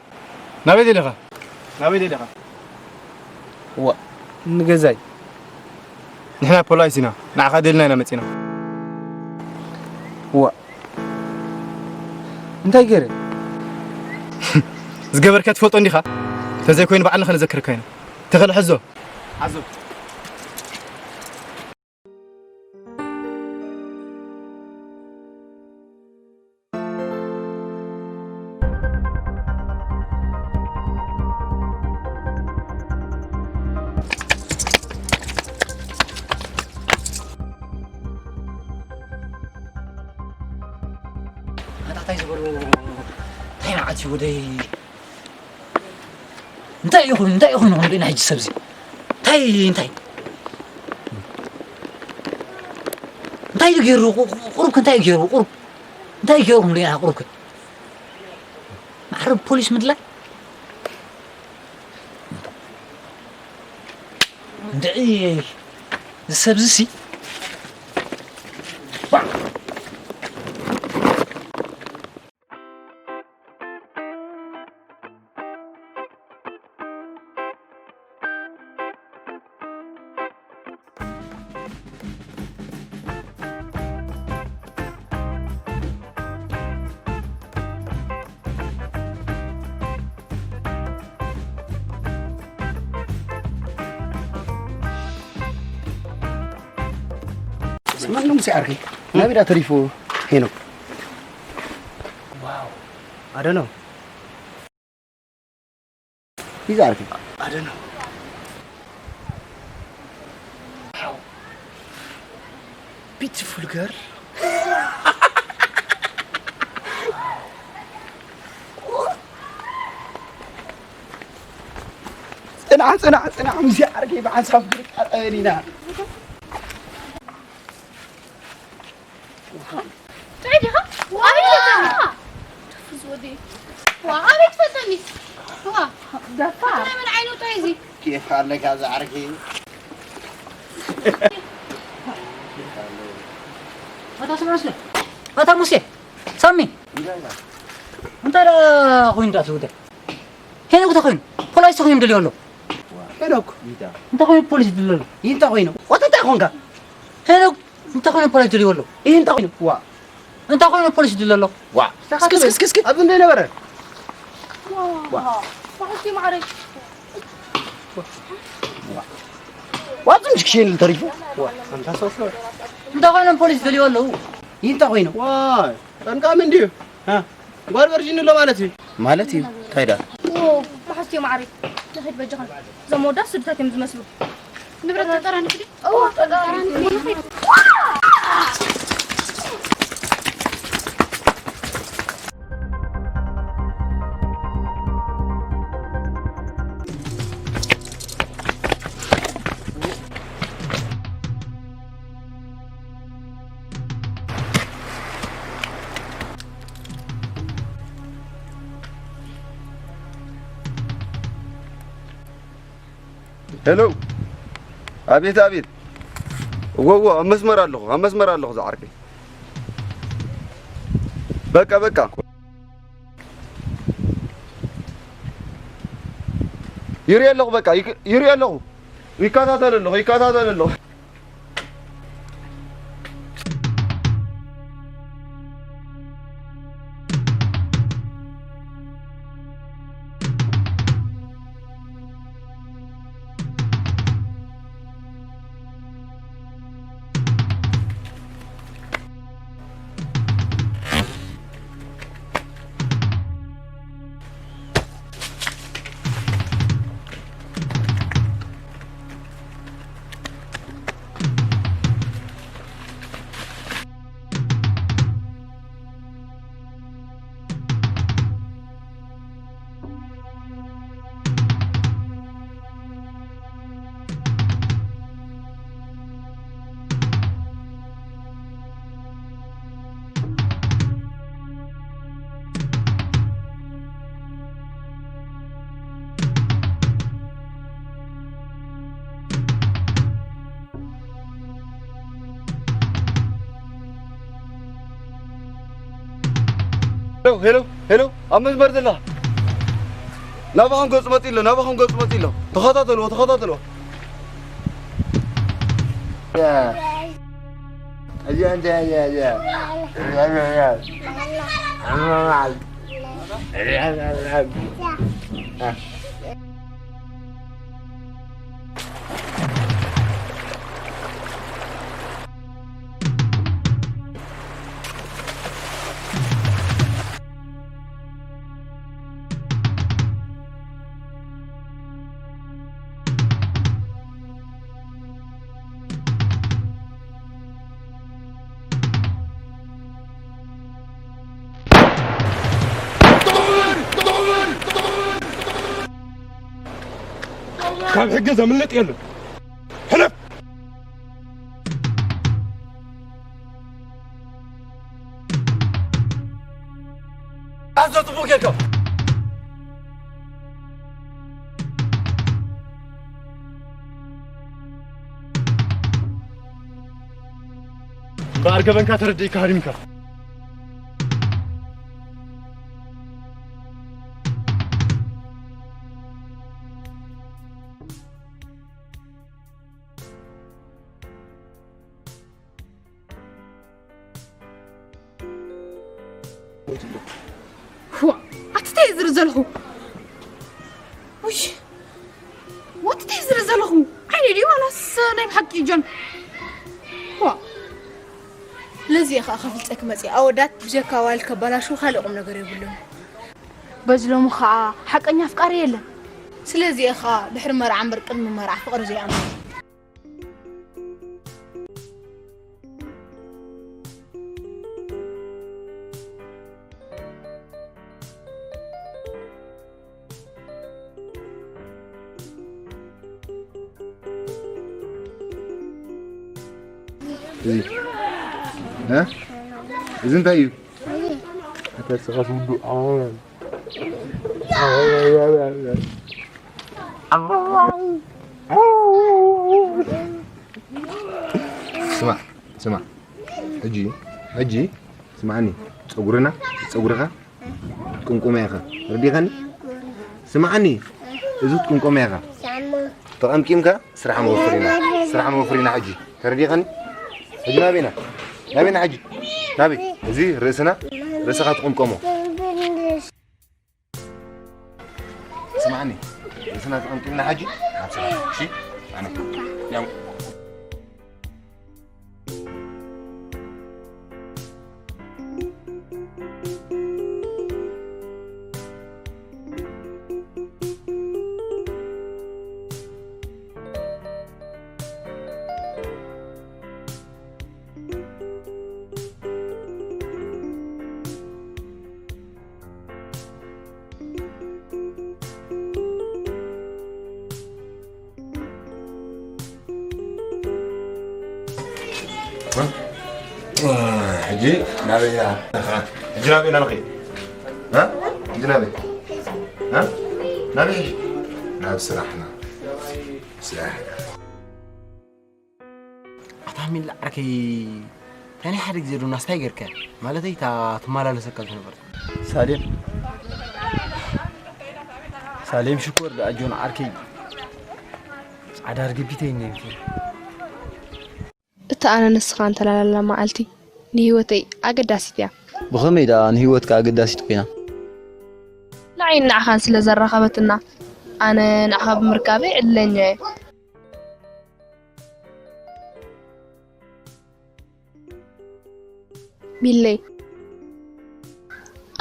ናበይ ደሊኻ? ናበይ ደሊኻ? ዋ፣ ንገዛይ። ንሕና ፖላይስ ኢና፣ ንዓኻ ደልና ኢና መጺና። ዋ፣ እንታይ ገይረ? ዝገበርከ ትፈልጦ እንዲኻ? ተዘይኮይኑ ባዕልና ከነዘክረካ ኢና። ተኸለ ሕዞ። ሓዞ። ኣታ እንታይ ዝበሉ እንታይ መዓት እዩ ወደይ እንታይ ይኹን እንታይ ይኹን ሆንዶ ኢና ሕጂ ሰብዚ እንታይ እንታይ እንታይ እዩ ገይሩ ቁሩብ እንታይ እዩ ገይሩ ቁሩብ እንታይ ገይሩ ሆንዶ ኢና ቁሩብ ማዕረ ፖሊስ ምድላይ እንድዒ ዝሰብዝሲ ማንም ሲዓርኪ ናቢዳ ተሪፉ ሄኖክ ዋው ኣደነው ይዛርኪ ኣደነው beautiful girl ጽናዕ ጽናዕ ጽናዕ ሙዚያ ዓርከይ ብሓንሳብ ክንቃጠበን ኢና ጥዑይ ዲኻ? ኣበይ ትፈልጠኒ? ትፍዝ ወዲ። ዋ፣ ኣበይ ትፈልጠኒ? ዋ፣ ደፋር። ናይ መን ዓይኑ ጥዑይ እዚ? ኬፍ ኣለካ ዝዓርከይ ኣታ ስምዑ እስከ ኣታ ሙሴ ሳሚ እንታይ ደኣ ኮይኑ ደኣ ትውደ ሄኖክ እንታይ ኮይኑ ፖላይስ እንታይ ኮይኑ ደልዮ ኣሎ ሄኖክ እንታይ ኮይኑ ፖሊስ ደልዮ ኣሎ እንታይ ኮይኑ ወታ እንታይ ኮንካ ሄኖክ እንታይ ኮይኑ ፖሊስ ደልዮ ኣሎ እንታይ ኮይኑ ዋ እንታይ ኮይኑ ፖሊስ ደልዮ ኣሎ ዋ እስኪ እስኪ እስኪ ኣብዚ እንታይ ነበረ ዋ ማሕስቲ ማዕረይ ዋብዚ ምሽክሸን ተሪፉ እንታይ ኮይኖም ፖሊስ ደልዩ ኣለዉ እንታይ ኮይኖም ጠንቃሚ እንድዩ ጓል ቨርጂን ኣሎ ማለት እዩ ማለት እዩ እንታይ ዳ ማሕስቲ ማዕሪ ንኸይድ በጃኻ እዞም ወዳት ስድታት እዮም ዝመስሉ ንብረት ጠጠራ ንክዲ እዎ ጠጠራ ንክዲ ንኸይድ ሄሎ። ኣቤት፣ ኣቤት። እዎ፣ እዎ፣ ኣብ መስመር ኣለኹ፣ ኣብ መስመር ኣለኹ ዝዓርከይ። በቃ፣ በቃ። ይርኢ ኣለኹ፣ በቃ፣ ይክ-፣ ይርኢ ኣለኹ። ይከታተል ኣለኹ፣ ይከታተል ኣለኹ። ሄሎ፣ ሄሎ፣ ሄሎ፣ ኣብ መስመር ዘላ። ናባኹም ገጹ መጺ ኣሎ፣ ናባኹም ገጹ መጺ ኣሎ። ተኸታተልዎ፣ ተኸታተልዎ። ካብ ሕጊ ዘምልጥ የለን። ሕለፍ! ኣዞ ጽቡቕ ጌርካ። እምበኣር ገበንካ ተረዲእካ ሃዲምካ። ዋ፣ ኣቲ እንታይ ዝርኢ ዘለኹ? ውይ፣ ወቲ እንታይ ዝርኢ ዘለኹ? ዓይኒ ድዩ ዋላስ ናይ ብሓቂ እዩ ጆን? ዋ፣ ለዚ እየ ኸዓ ከፍልጠክ መፅየ። ኣወዳት ብጀካ ዋልድ ከባላሹ ካልእ ቁም ነገር የብሎም። በዚ ሎሚ ኸዓ ሓቀኛ ኣፍቃሪ የለን። ስለዚ እየ ኸዓ ድሕሪ መርዓ እምበር ቅድሚ መርዓ ፍቕሪ ዘይኣምን። እዚ እ? እዚ እንታይ እዩ? ኣታ ስኻ ስውዱ። ስማዕ፣ ስማዕ፣ ሕጂ፣ ሕጂ ስማዕኒ፣ ጸጉርና፣ ጸጉርኻ ትቅምቁሞ ኢኻ። ተረዲእካኒ? ስማዕኒ፣ እዚ ትቅምቁሞ ኢኻ። ተቐምቂምካ ስራሕ ንወፍር ኢና። ስራሕ ንወፍር ኢና ሕጂ። ተረዲእካኒ? ሕጂ ናበይና? ናበይና ሕጂ? ናበይ? እዚ ርእስና፣ ርእስኻ ትቅምቀሞ። ስማዕኒ፣ ርእስና ተቐምቂምና ሕጂ ናብ ስራሕ። እሺ? ኣነ። ያው። ሕጂ ናበይ ኢና? ሕጂ ናበይ ኢና ንኸይድ? እ? ሕጂ ናበይ? እ? ናበይ ሕጂ? ናብ ስራሕና። ኣታ ሚላ ዓርከይ፣ እንታይ ናይ ሓደ ግዜ ዶ ናስታይ ገይርከ? ማለተይ፣ እታ ትመላለሰካ ዝነበረት። ሳሌም። ሳሌም ሽኮር ደኣ ጆን ዓርከይ። ጻዕዳ ርግቢተይ እኛ ይምሰል። እታ ኣነ ንስኻ እንተላለና መዓልቲ ንህይወተይ ኣገዳሲት እያ። ብኸመይ ደኣ ንህይወትካ ኣገዳሲት ኮይና? ንዓይን ንዓኻን ስለ ዘራኸበትና፣ ኣነ ንዓኻ ብምርካበይ ዕድለኛ እየ። ሚለይ፣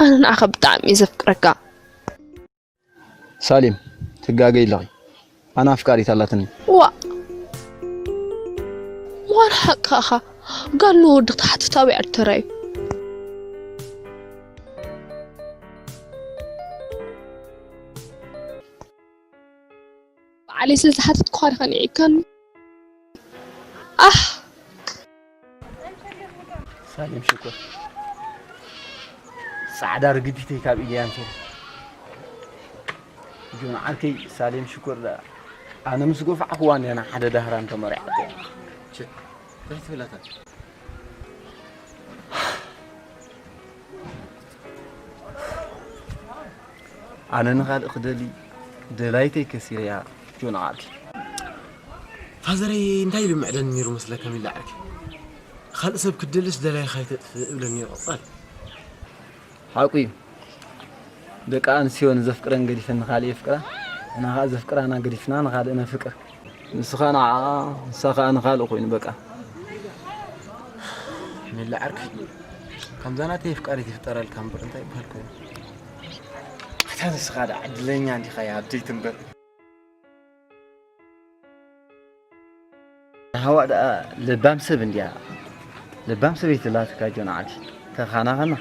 ኣነ ንዓኻ ብጣዕሚ እየ ዘፍቅረካ። ሳሌም፣ ትጋገይ ኣለኺ። ኣነ ኣፍቃሪት ኣላትኒ። ዋእ! ዋላ ሓቅኻ ኢኻ። ጋል ንወዲ ክትሓትት ኣበይ ዓዲ ተራእዩ? ባዕለይ ስለ ዝሓተትኩኻ ዲኻ ንዒብካኒ? ኣህ! ሳሌም ሽኮር። ጻዕዳ ርግቢተይ ካብ ኢድያ እንተ። ጆን ዓርከይ፣ ሳሌም ሽኮር ደኣ ኣነ ምስ ገፋዕክዋ እንድያ ናብ ሓደ ዳህራን ተመሪዓቶ። ቸ፣ እንታይ ትብል ኣታ? ኣነ ንኻልእ ክደሊ ደላይተይ ከሲረያ ጆን ዓርከይ። ፋዘረይ እንታይ ኢሉ ምዕደኒ ነይሩ መስለካ ሚላ ዓርከይ? ካልእ ሰብ ክትደልስ ደላይኻ ኣይተጥፍእ እብለኒ ነይሩ ቀጻሊ። ሓቁ እዩ። ደቂ ኣንስትዮ ንዘፍቅረን ገዲፈን ንኻልእ የፍቅራ፣ ንሕና ኸኣ ዘፍቅራና ገዲፍና ንኻልእ ነፍቅር። ንስኻ ንዓኣ፣ ንሳ ኸኣ ንኻልእ ኮይኑ በቃ። ሚላ ዓርከይ፣ ከምዛ ናተይ ኣፍቃሪት ይፍጠረልካ እምበር እንታይ ይበሃል ኮይኑ። ኣታ ንስኻ ደኣ ዕድለኛ እንዲኻ፣ ይሃብተይ ትንበር። ሃዋ ደኣ ለባም ሰብ እንድያ። ለባም ሰበይቲ ኣላትካ ጆን ዓዲ። ተኻናኸና።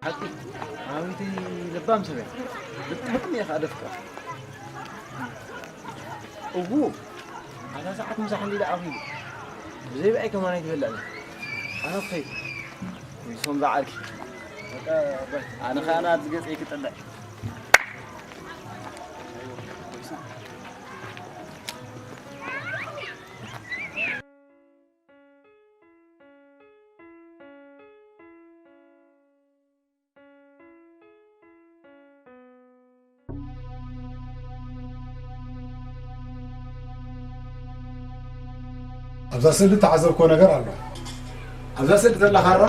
ሓቂ፣ ኣቤተይ ለባም ሰብ እያ። ብጣዕሚ እየ ከዓ ደፍቅራ። እዉ፣ ኣታ ሰዓት ምሳሕ እንዲለ ኣኺሉ። ብዘይ ብኣይ ከማን ኣይትበልዕን። ኣነ ክኸይድ። ወይ ሶም ዝዓርኪ። በቃ፣ በል። ኣነ ከዓ ናብዚ ገፀይ ክጥልዕ። ኣብዛ ስእሊ እተዓዘብክዎ ነገር ኣሎ። ኣብዛ ስእሊ ዘላ ካራ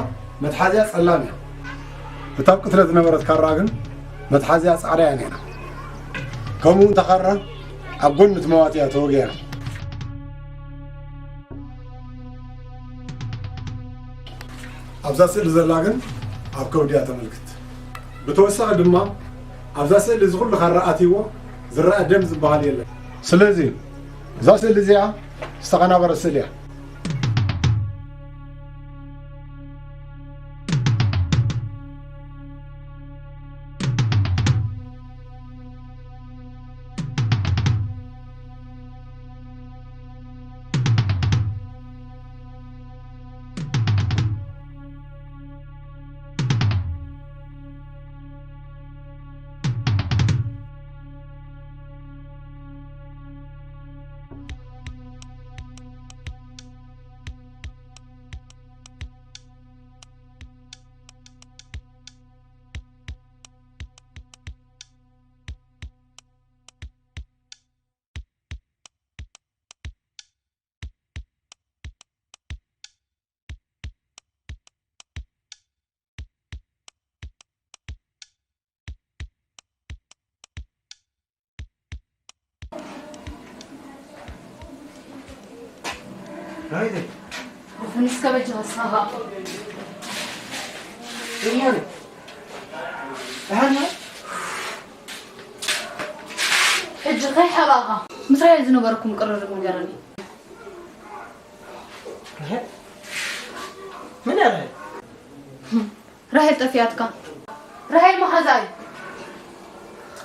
መትሓዚኣ ጸላም እያ። እታ ኣብ ቅትለት ዝነበረት ካራ ግን መትሓዚኣ ጻዕዳ እያ ነይራ። ከምኡ እውን እታ ካራ ኣብ ጎኒ እቲ መዋቲ እያ ተወጊኣ። ኣብዛ ስእሊ ዘላ ግን ኣብ ከብዲ እያ ተመልክት። ብተወሳኺ ድማ ኣብዛ ስእሊ እዚ ኩሉ ካራ ኣትይዎ ዝረኣ ደም ዝበሃል የለን። ስለዚ እዛ ስእሊ እዚኣ ዝተቐናበረት ስእሊ እያ። ዳዊት፣ ንስከ በጃ ንስኻ። እማን፣ ደሓን ነህ? ሕጂ ከይሓባእኻ ምስ ራሄል ዝነበረኩም ቅርርብ ንገረኒ። ራሄል? መን እያ ራሄል? ራሄል ጠፊኣትካ። ራሄል መሓዛይ።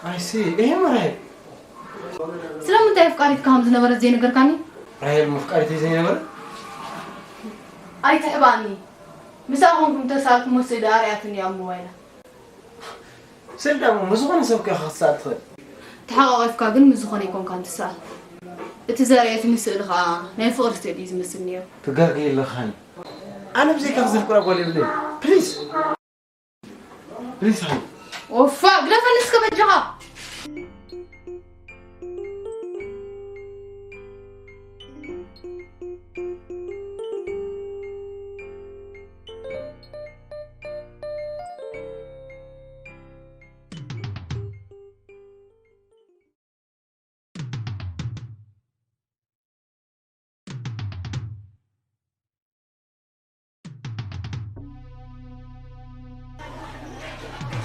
ኣይ ሲ፣ ይሄ ራሄል። ስለምንታይ ኣፍቃሪትካ ከም ዝነበረት ዘይነገርካኒ? ራሄል መፍቃሪተይ ዘይነበረ? ኣይትሕባእኒ። ምሳኣ ኮንኩም ተሳልኩሞ ስእሊ ኣርኣያትኒ ኣብ ሞባይላ። ስእሊ ደኣ ምስ ዝኾነ ሰብ ከ ክትስኣል ትኽእል። ተሓቋቒፍካ ግን ምስ ዝኾነ ኣይኮንካን ትስኣል። እቲ ዘርእየትኒ ስእሊ ኸኣ ናይ ፍቕሪ ስእሊ እዩ ዝመስል ነይሩ። ትጋገይ ኣለኻኒ። ኣነ ብዘይካኺ ዘፍቅራ ጓል የብለይን። ፕሊዝ። ፕሊዝ ሃኒ። ኦፋ፣ ግደፈኒ እስከ በጃኻ።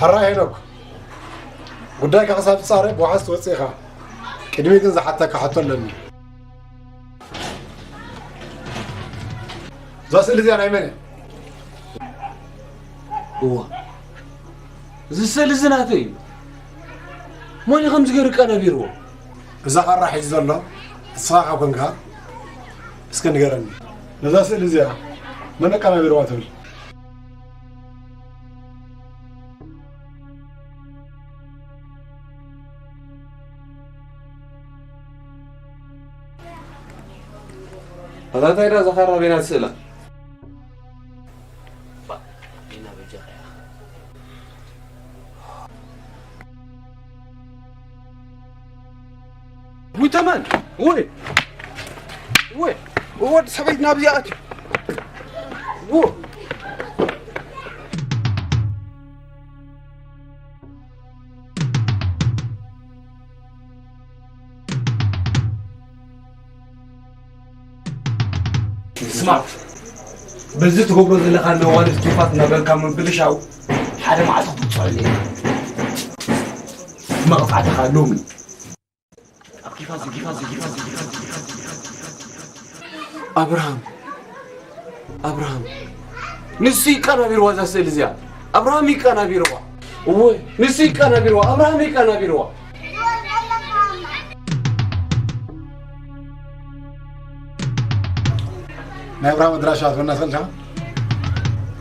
ሕራይ ሄኖክ፣ ጉዳይካ ክሳብ ትጻረ ብዋሕስ ትወጽእ ኢኻ። ቅድሚ ግን ዝሓተካ ሕቶ ኣለኒ። እዛ ስእሊ እዚኣ ናይ መን እያ? እዋ፣ እዚ ስእሊ እዚ ናተይ እዩ። መን እዩ ከምዚ ገይሩ ቀናቢርዎ? እዛ ካራ ሒዙ ዘሎ ንስኻ ካብ ኮንካ፣ እስከ ንገረኒ። ነዛ ስእሊ እዚኣ መን ኣቀናቢርዋ ትብል? ኣታ እንታይ ደኣ እዛ ካራ በይና ትስእላ? ባ፣ ዲና በጃኻ ኢኻ። ውይ ተመን፣ ውይ፣ ውይ፣ ወዲ ሰበይት ናብዚ ኣትዩ። ው-፣ ስማዕ፣ በዚ ትገብሮ ዘለኻ ነዋልድ ኪፋት እናበልካ ምብልሻው ሓደ መዓልቲ ክትብፅሐሉ ኢኻ። መቕፃዕትኻ ሎሚ። ኣብ ኪፋት፣ ኪፋት፣ ኪፋት፣ ኪፋት፣ ኪፋት፣ ኪፋት። ኣብርሃም፣ ኣብርሃም፣ ንሱ ይቀናቢርዋ እዛ ስእሊ እዚኣ። ኣብርሃም ይቀናቢርዋ። እወ፣ ንሱ ይቀናቢርዋ። ኣብርሃም ይቀናቢርዋ። ናይ ኣብርሃም ኣድራሻ ትህበና ትኽእል ዲኻ?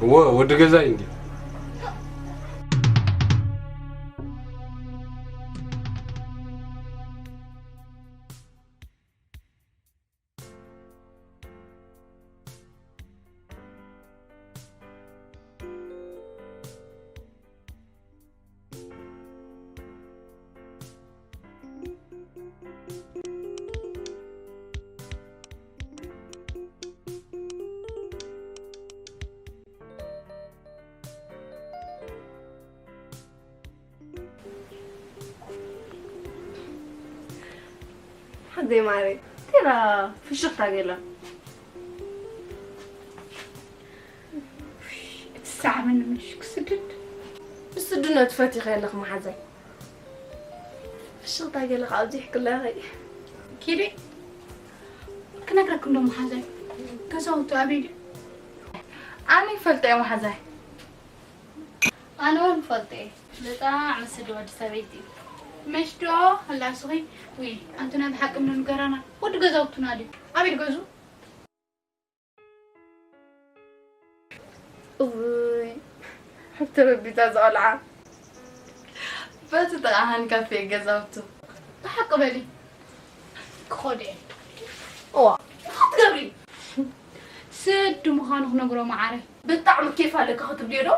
እወ፣ ወዲ ገዛይ እንድዩ። ሓዘይ ማረይ፣ ቴራ ፍሽኽታ ገላ። እቲ ሰዓበኒ ምሽ ክስድድ። ብስድነት ፈቲኸ ኣለኹ መሓዛይ። ፍሽኽታ ገለ ከኣ ኣብዚሕክለኺ። ኪዲ፣ ክነግረኪ እንዶ መሓዛይ፣ ገዛውቱ ኣበይ ድዩ? ኣነ ይፈልጦ እየ መሓዛይ። ኣነ እውን እፈልጦ እየ። ብጣዕሚ ስዲ ወዲ ሰበይቲ እዩ። መሽ ዶ ህላስኺ? ውይ፣ ኣንቱና ብሓቂ እንዶ ንገራና። ወዲ ገዛውቱና ድዩ? ኣበይ ገዙ? እውይ፣ ተረቢታ እዛ ቆልዓ። በቲ ጥቓ ሃንካፌ ገዛውቱ። ብሓቂ በሊ። ክኸዶ እየ። እዋ፣ እንታይ ትገብሪ? ስዲ ምዃኑ ክነግሮ መዓረ። ብጣዕሚ ኬፍ ኣለኪ ክትብልዮ ዶ?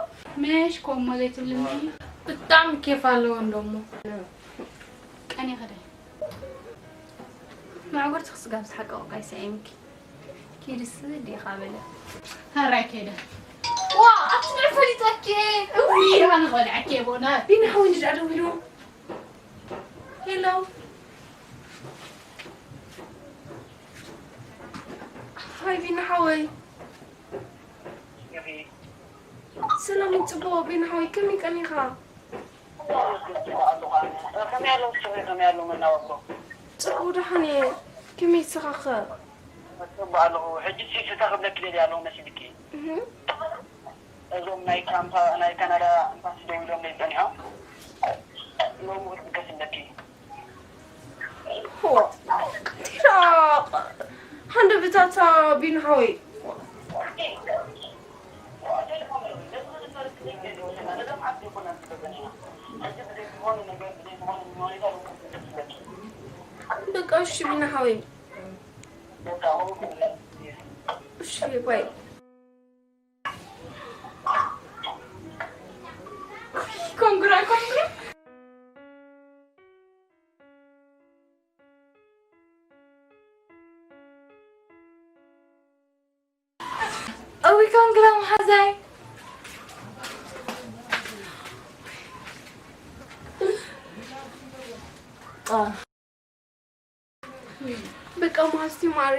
መሽ ከምኡ ዘይትብልኒ። ብጣዕሚ ኬፍ ኣለዎ እንዶ እሞ። ቀኒ ኸደ። መዕቆርቲ ክስጋብ ዝሓቀቑ ቃይሳ እየምኪ። ኪድስ ዲኻ በለ። ሃራይ ከይደ። ዋ፣ ኣብቲ ንዕፈሊጠኪ። እውይ፣ ኣነ ቆልዐኪ እየ፣ ቦና። ቢኒ ሓወይ እንድዳ ደዊሉ። ሄሎ። ሃይ፣ ቢኒ ሓወይ። ሰላም፣ ጽቡቕ፣ ቢኒ ሓወይ፣ ከመይ ቀኒኻ? ከመይ ኣለዉ ስረ፣ ከመይ ኣለዉ መናወቦ? ጽቡቕ፣ ደሓን እየ። ከመይ ንስኻኸ? ጽቡቕ ኣለኹ። ሕጂ ሲ ፍታ ክብለኪ ደልየ ኣለኹ መሲልኪ። እህ። እዞም ናይ ካምፓ-፣ ናይ ካናዳ ኤምባሲ ደዊሎምለይ ጸኒሖም። ሎሚ ክትብገስ ኣለኪ። ሆ፣ ኢራቕ። ሃንደበታታ ቢኒ ሓወይ። እሺ ቢና ሓወይ። እሺ ባይ። ኮንግራ ኮንግራ። እዊ ኮንግራ መሓዛይ። በቃ ማስቲ ማሪ።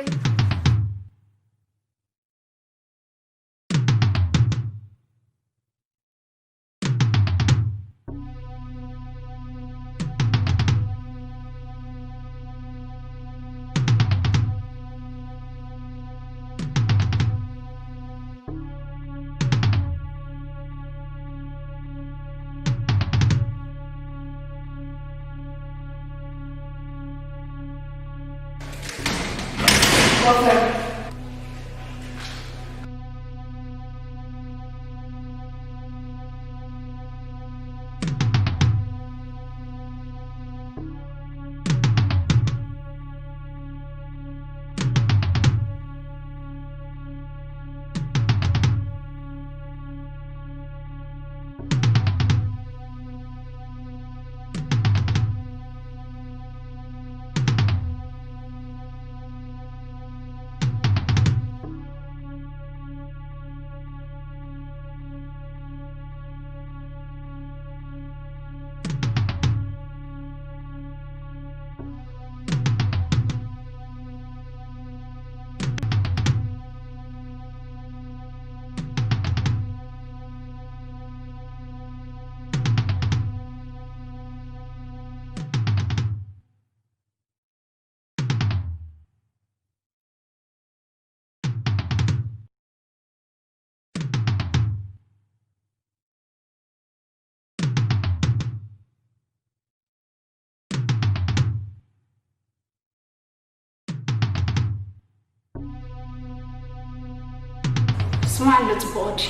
ስማዕ ኣሎ ጽቡቕ ወዲ፣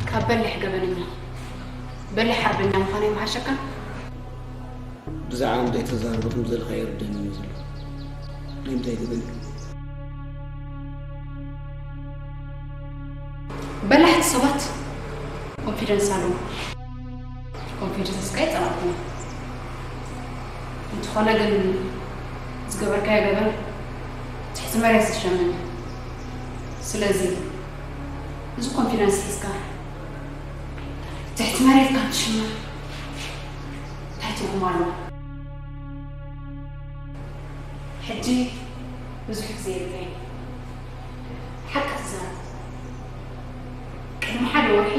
ካብ በሊሕ ገበነኛ በሊሕ ሓርበኛ ምዃነይ ምሓሸካ። ብዛዕባ እንታይ ተዛርቡ ከም ዘለኻ ይርደኒ እዩ ዘሎ። ናይ እንታይ ገበን? በላሕቲ ሰባት ኮንፊደንስ ኣለዎም። ኮንፊደንስካ ይጠራጥሙ። እንተኾነ ግን ዝገበርካዮ ገበን ትሕቲ መሬት ዝሸመን እዩ። ስለዚ እዚ ኮንፊደንስ ሒዝካ ትሕቲ መሬት ካብ ትሽመር እንታይ ትርጉም ኣለዎ? ሕጂ ብዙሕ ግዜ የብለይን። ሓቂ ትዛረብ። ቅድሚ ሓደ ወርሒ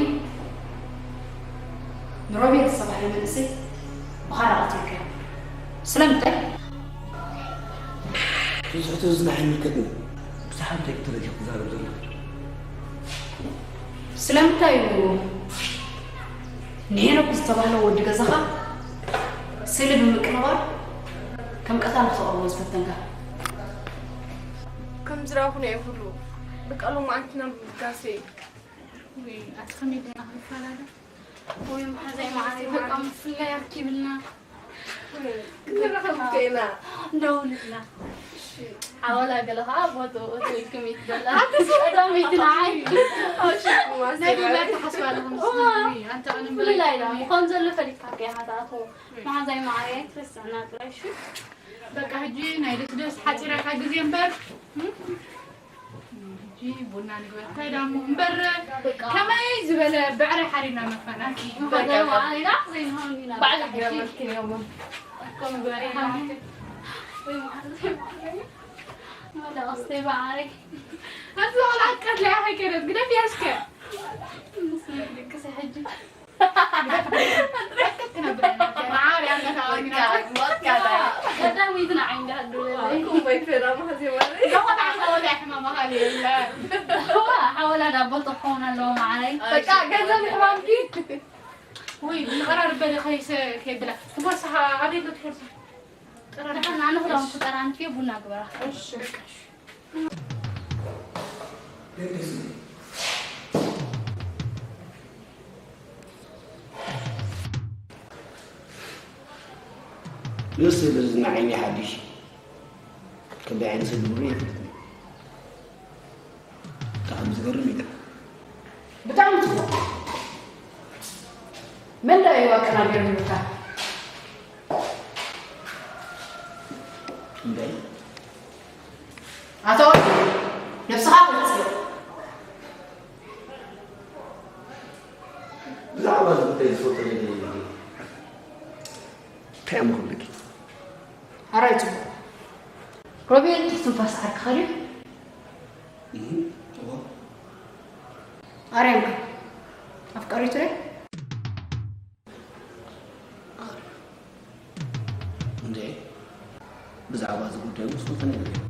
ንሮቤል ዝተባህለ መንእሰይ ብኻራ ቀቲልካዮ። ስለምንታይ? ብዙሕ ትዝናሕ ይምልከትኒ። ብዛዕባ እንታይ ክትርኢ ኢኻ ትዛረብ ዘለኻ? ስለምንታይ እዩ ንሄኖክ ዝተባህለ ወዲ ገዛኻ ስእሊ ብምቅንባር ከም ቀታሊ ክተቕርቦ ዝፈተንካ? ከም ዝረኣኹ ናይ ኩሉ በቃ ሎማዓንቲ ናብ ጋሴ። ወይ ኣቲ ከመይ ጌርና ክንፈላለ? ወይ መሓዛይ መዓረይ በቃ ምፍላይ ኣርኪብልና። ክንራኸብ እኮ ኢና። ደውልና። ሓወላ ገለ ኸዓ ቦትኡ እትውልክም ይትደላ። ቀዳመይቲ ንዓይ። ናይ ብላ ተሓስባ ኣለኹም። ኣንተ ቀንም ብላይ ኢላ። ምዃን ዘሎ ፈሊጥካ እኮ ኢኻ ትኣትዎ። መሓዛይ መዓረይ ኣይትረስዕና ጥራይ እሺ። በቃ ሕጂ ናይ ደስደስ ሓጺራ ኢኻ ግዜ እምበር። ሕጂ ቡና ንግበር። እንታይ ዳሞ እምበር በቃ። ከመይ ዝበለ ብዕራይ ሓሪና መፋናኪ። በቃ። መሓዛይ መዓረይ ኢና ዘይንኸውን ኢና። በዓል በቃ። ገበርክን እዮም። እኮ ምግባር ይሓምም። ወይ መዓረይ። መላ ኣስተይ መዓረይ። ኣብዚ ቆልዓ ቀትላ ኢኻ ከይደት ግደፍ እያ እስከ። ምስ መግቢ ቅሰ ሕጂ። ቀዳመይቲ ንዓይ እንዳሃሉ ለለይ። ሓወላ ዳቦ ተኾን ኣለዎ መዓረይ። በቃ ገንዘብ ይሕባብኪ። ወይ ንቐራርብ በሊ ከይሰ-፣ ከይብላ። ትቦርሳ ኣበይ ትቦርሳ? ጥራ ንሕና ንኽዳውንቲ ጠራንፊ ቡና ግበራ። እሺ። ደስ ዝብል ዝና ዓይኒ ሓድሽ። ክንደይ ዓይነት ሰብ ዝብሉ የፍልጥኒ። ብጣዕሚ ዝገርም እዩ። ብጣዕሚ ጽቡቕ። መን ደኣ እዩ ኣቀናቢሩ ይብልካ? እንታይ? ኣቶ ወዲ፣ ነብስኻ ክትጽብቕ። ብዛዕባ እዚ ጉዳይ ዝፈልጦ ነገር የለን። እንታይ እሞ ክብለኪ? ኣራይ ጽቡቕ። ሮቤል ትንፋስ ዓርክኻ ድዩ? እህ፣ እዎ። ኣርያም ከ? ኣፍቃሪቱ ድያ? እንዴ፣ ብዛዕባ እዚ ጉዳይ ውስጥ ተነጋገር።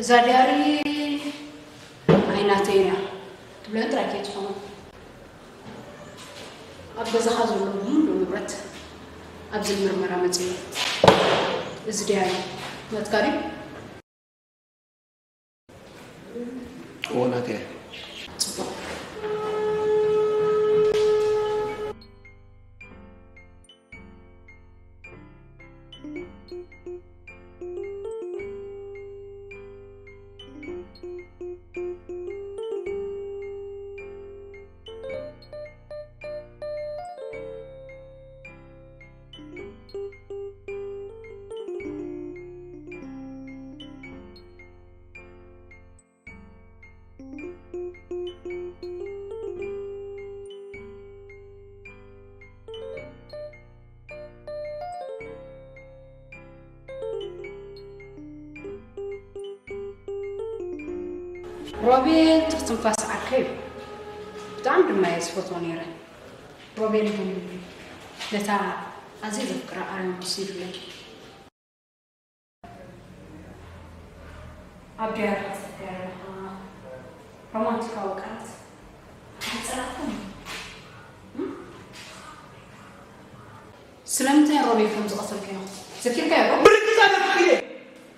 እዛ ዲያሪ ኣይናተይ እያ ትብለን ጥራይ ከይትኸውን። ኣብ ገዛኻ ዘሎ ብምሉእ ንብረት ኣብዚ ምርመራ መጺኡ። እዚ ዲያሪ ናትካ ድዩ? እዎ፣ ናተይ እያ። ጽቡቕ። ሮቤል ትኽትንፋስ ዓርከይ እዩ። ብጣዕሚ ድማ እየ ዝፈትዎ ነይረ። ሮቤል ግን ነታ ኣዝየ ዘፍቅራ ኣርያም ወሲዱለይ። ኣብ ዲያርካ ሰፊያ ኣለኻ ሮማንቲካዊ ቃላት ኣይጸላእኩን። ስለምንታይ ሮቤል ከም ዝቐተልካዮ ዘኪርካዮ ዶ? ብርግጽ ኣነፍቅሬ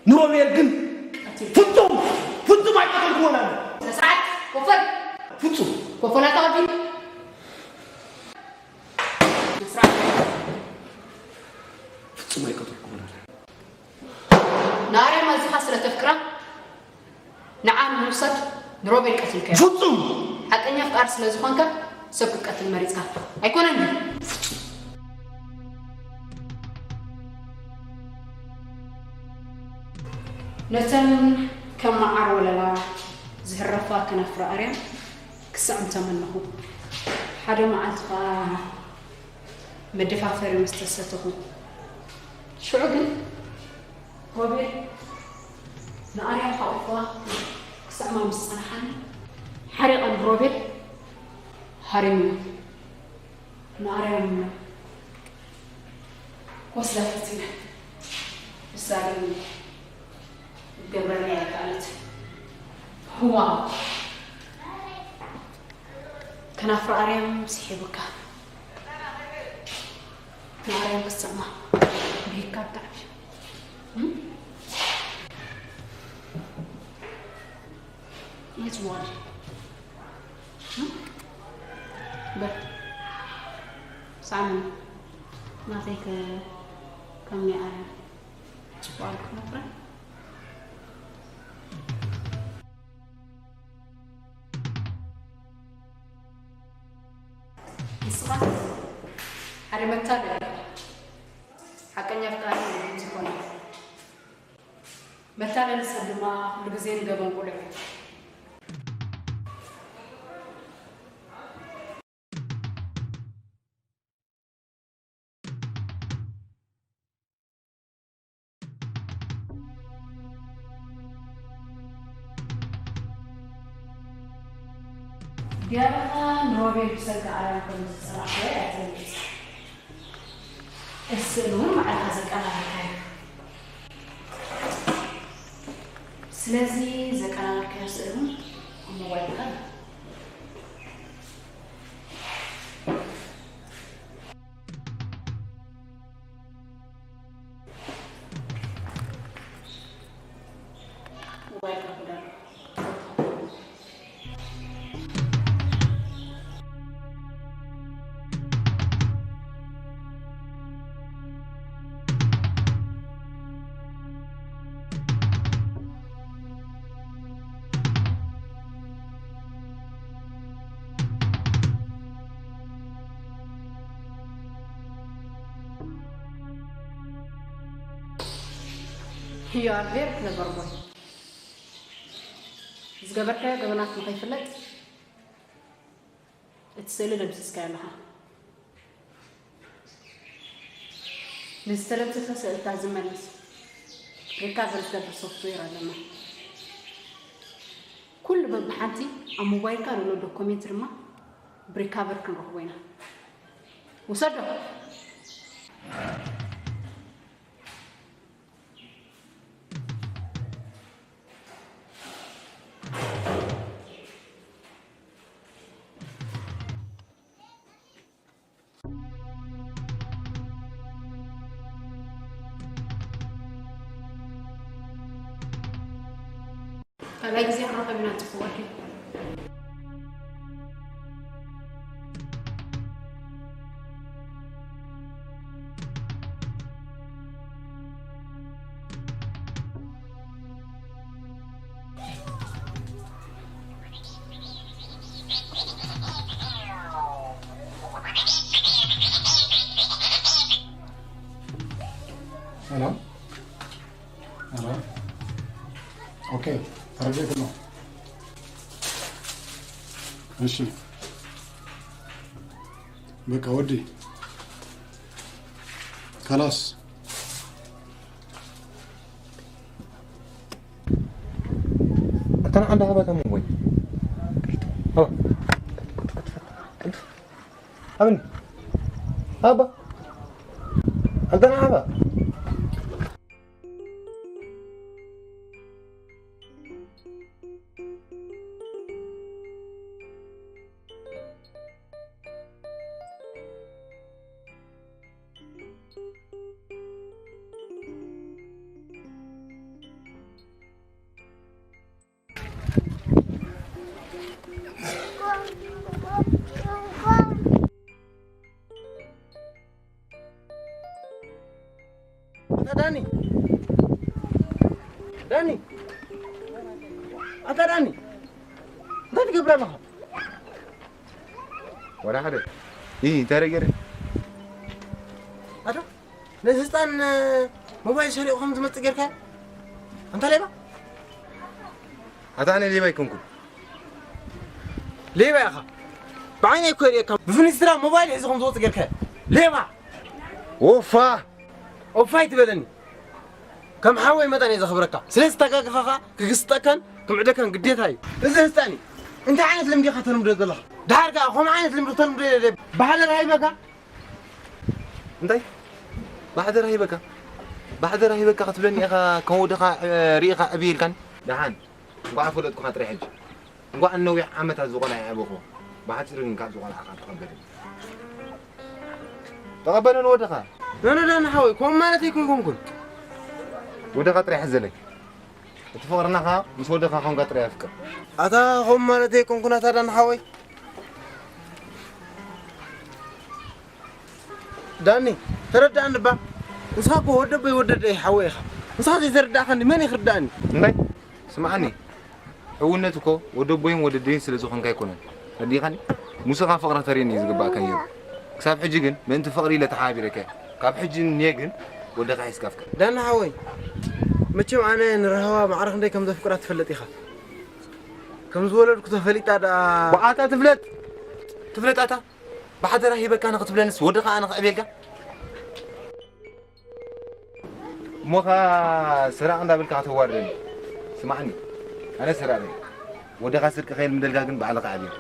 ንሮቤል ግን ፍጹም ፍጹም ኣይቀተልክዎን ኣነ። ስነ ስርዓት ኮፈል። ፍጹም ኮፈላታ ወዲ ስነ ስርዓት። ፍጹም ኣይቀተልክዎን ኣነ። ንኣርያም ኣዚኻ ስለ ተፍቅራ ንዓ ንምውሳድ ንሮቤል ቀትልካዮ። ፍጹም ሓቀኛ ኣፍቃሪ ስለ ዝኾንካ ሰብ ክትቀትል መሪጽካ ኣይኮነን ድዩ? ነተን ከም መዓር ወለላ ዝህረፋ ከናፍር ኣርያም ክስዕም ተመነኹ። ሓደ መዓልቲ ኸኣ መደፋፈሪ መስተ ሰተኹ። ሽዑ ግን ሮቤል ንኣርያም ሓቑፍዋ ክስዕማ ምስ ጸንሓኒ ሓሪቐ ንሮቤል ሃሪምዮ ንኣርያም ወስዳ ፈቲነ። ንሳ ግን ክትገብረኒ ኣይከኣለትን። ዋው! ከናፍር ኣርያም ስሒቡካ። ንኣርያም ክትስዕማ ብሂግካ ብጣዕሚ። እም? የጽዋል። እም? በል። ሳሚ፣ ናተይ ከ-፣ ከምኒ ኣርያም ጽቡቕ ኣልኩ ነፍረ። ንስኻ ሓደ መታለሊ ኢኻ። ሓቀኛ ኣፍቃሪ ዝኾነ መታለሊ ሰብ ድማ ኩሉ ግዜ ንገበን ቁሉዕ እዩ። ዲያርኻ ንሮቤል ብሰንኪ ኣርያም ከም ዝጸላእክዎ ኣይትፈልጥን። እቲ ስእሊ እውን ባዕልኻ ዘቀናበርካዮ። ስለዚ ዘቀናበርካዮ ስእሊ እውን ኣብ ሞባይልካ ኣሎ። You are very clever boy. ዝገበርካዮ ገበናት ንኸይፍለጥ እቲ ስእሊ ደምሲስካዮ ኣለኻ። ንዝተደምሰሰ ስእልታት ዝመልስ ሪካቨር ዝገብር ሶፍትዌር ኣለና። ኩሉ በብሓንቲ ኣብ ሞባይልካ ዘሎ ዶኮሜንት ድማ ብሪካቨር ክንረኽቦ ኢና። ውሰዶ። ካልኣይ ግዜ ክንራኸብ ኢና፣ ጽቡቕ ወዲ። Hello? Hello? Okay, ተረዲእኩ ነው። እሺ። በቃ ወዲ። ካላስ። أنت أنا عندها هذا كم وين؟ هو. أبن. هابا. أنت أنا هذا. ኣታ ዳኒ፣ ዳኒ፣ ኣታ ዳኒ፣ እንታይ ትገብር ኣለኻ? ወላ ሓደ። ኢ፣ እንታይ ደገረ? ኣታ ነዚ ህፃን ሞባይል ሰሪቑ ከም ዝመፅእ ጌርካ? ኣንታ ሌባ። ኣታ ኣነ ሌባ ኣይኮንኩን። ሌባ ኢኻ። ብዓይነይ እኮ የርእየካ። ብፍንስትራ ሞባይል ሒዙ ከም ዝወፅእ ጌርካ። ሌባ። ኦፋ። ኦፋ ኣይትበለኒ። ከም ሓወይ መጠን እየ ዘኽብረካ። ስለዚ ተጋግኻ ኸዓ ክግስጠካን ክምዕደካን ግዴታ እዩ። እዚ ህፃን እዩ። እንታይ ዓይነት ልምዲ ኢኻ ተልምዶ ዘለኻ? ደሓር ከኣ ከምኡ ዓይነት ልምዲ ተልምዶ የለ። ብሓደራ ሃይበካ። እንታይ? ብሓደራ ሂበካ? ብሓደራ ሂበካ ክትብለኒ ኢኻ ከም ወድኻ፣ እ፣ ርኢኻ ዕብይ ኢልካኒ? ደሓን፣ እንቋዕ ፈለጥኩኻ ጥራይ ሕጂ። እንቋዕ ነዊሕ ዓመታት ዝቖልዓ የዕበኹ። ብሓጺሩ ግን ካብዚ ቆልዓኻ ተቐበለኒ። ተቐበለኒ ወድኻ። ኖ፣ ኖ፣ ዳኒ ሓወይ፣ ከምኡ ማለት ኣይኮንኩን። ወድኻ ጥራይ ሕዘለይ። እቲ ፍቕርና ኸኣ ምስ ወድኻ ኾንካ ጥራይ ኣፍቅር። ኣታ ከምኡ ማለት ኣይኮንኩን፣ ኣታ ዳኒ ሓወይ። ዳኒ፣ ተረዳእኒ እባ። ንስኻ እኮ ወደቦይ ወደደይ ሓወይ ኢኻ። ንስኻ ዘይተረዳእኻኒ መን እዩ ክርዳእኒ? እንታይ? ስምዓኒ፣ ሕውነት እኮ ወደቦይን ወደደይን ስለ ዝኾንካ ኣይኮነን። ረዲእኻኒ? ሙስኻ ፍቕሪ ተርእየኒ እዩ ዝግባእካ ነይሩ። ክሳብ ሕጂ ግን ምእንቲ ፍቕሪ ኢለ ተሓባቢረካ እየ። ካብ ሕጂ ንኔ ግን ወደኻ ሒዝካ ኣፍቅር። ዳኒ ሓወይ፣ መቸም ኣነ ንራህዋ ማዕረ ክንደይ ከም ዘፍቅራ ትፈልጥ ኢኻ። ከም ዝወለድኩ ተፈሊጣ ደኣ። ብኣታ ትፍለጥ፣ ትፍለጥ ኣታ። ብሓደራ ሂበካ ንኽትብለንስ ወድኻ ኣነ ክዕብየልካ? እሞ ኸኣ ሰራቕ እንዳበልካ ከተዋርደኒ። ስማዕኒ፣ ኣነ ሰራቕ እየ። ወድኻ ስርቂ ከየልምደልካ ግን ባዕልኻ ዕብዮ።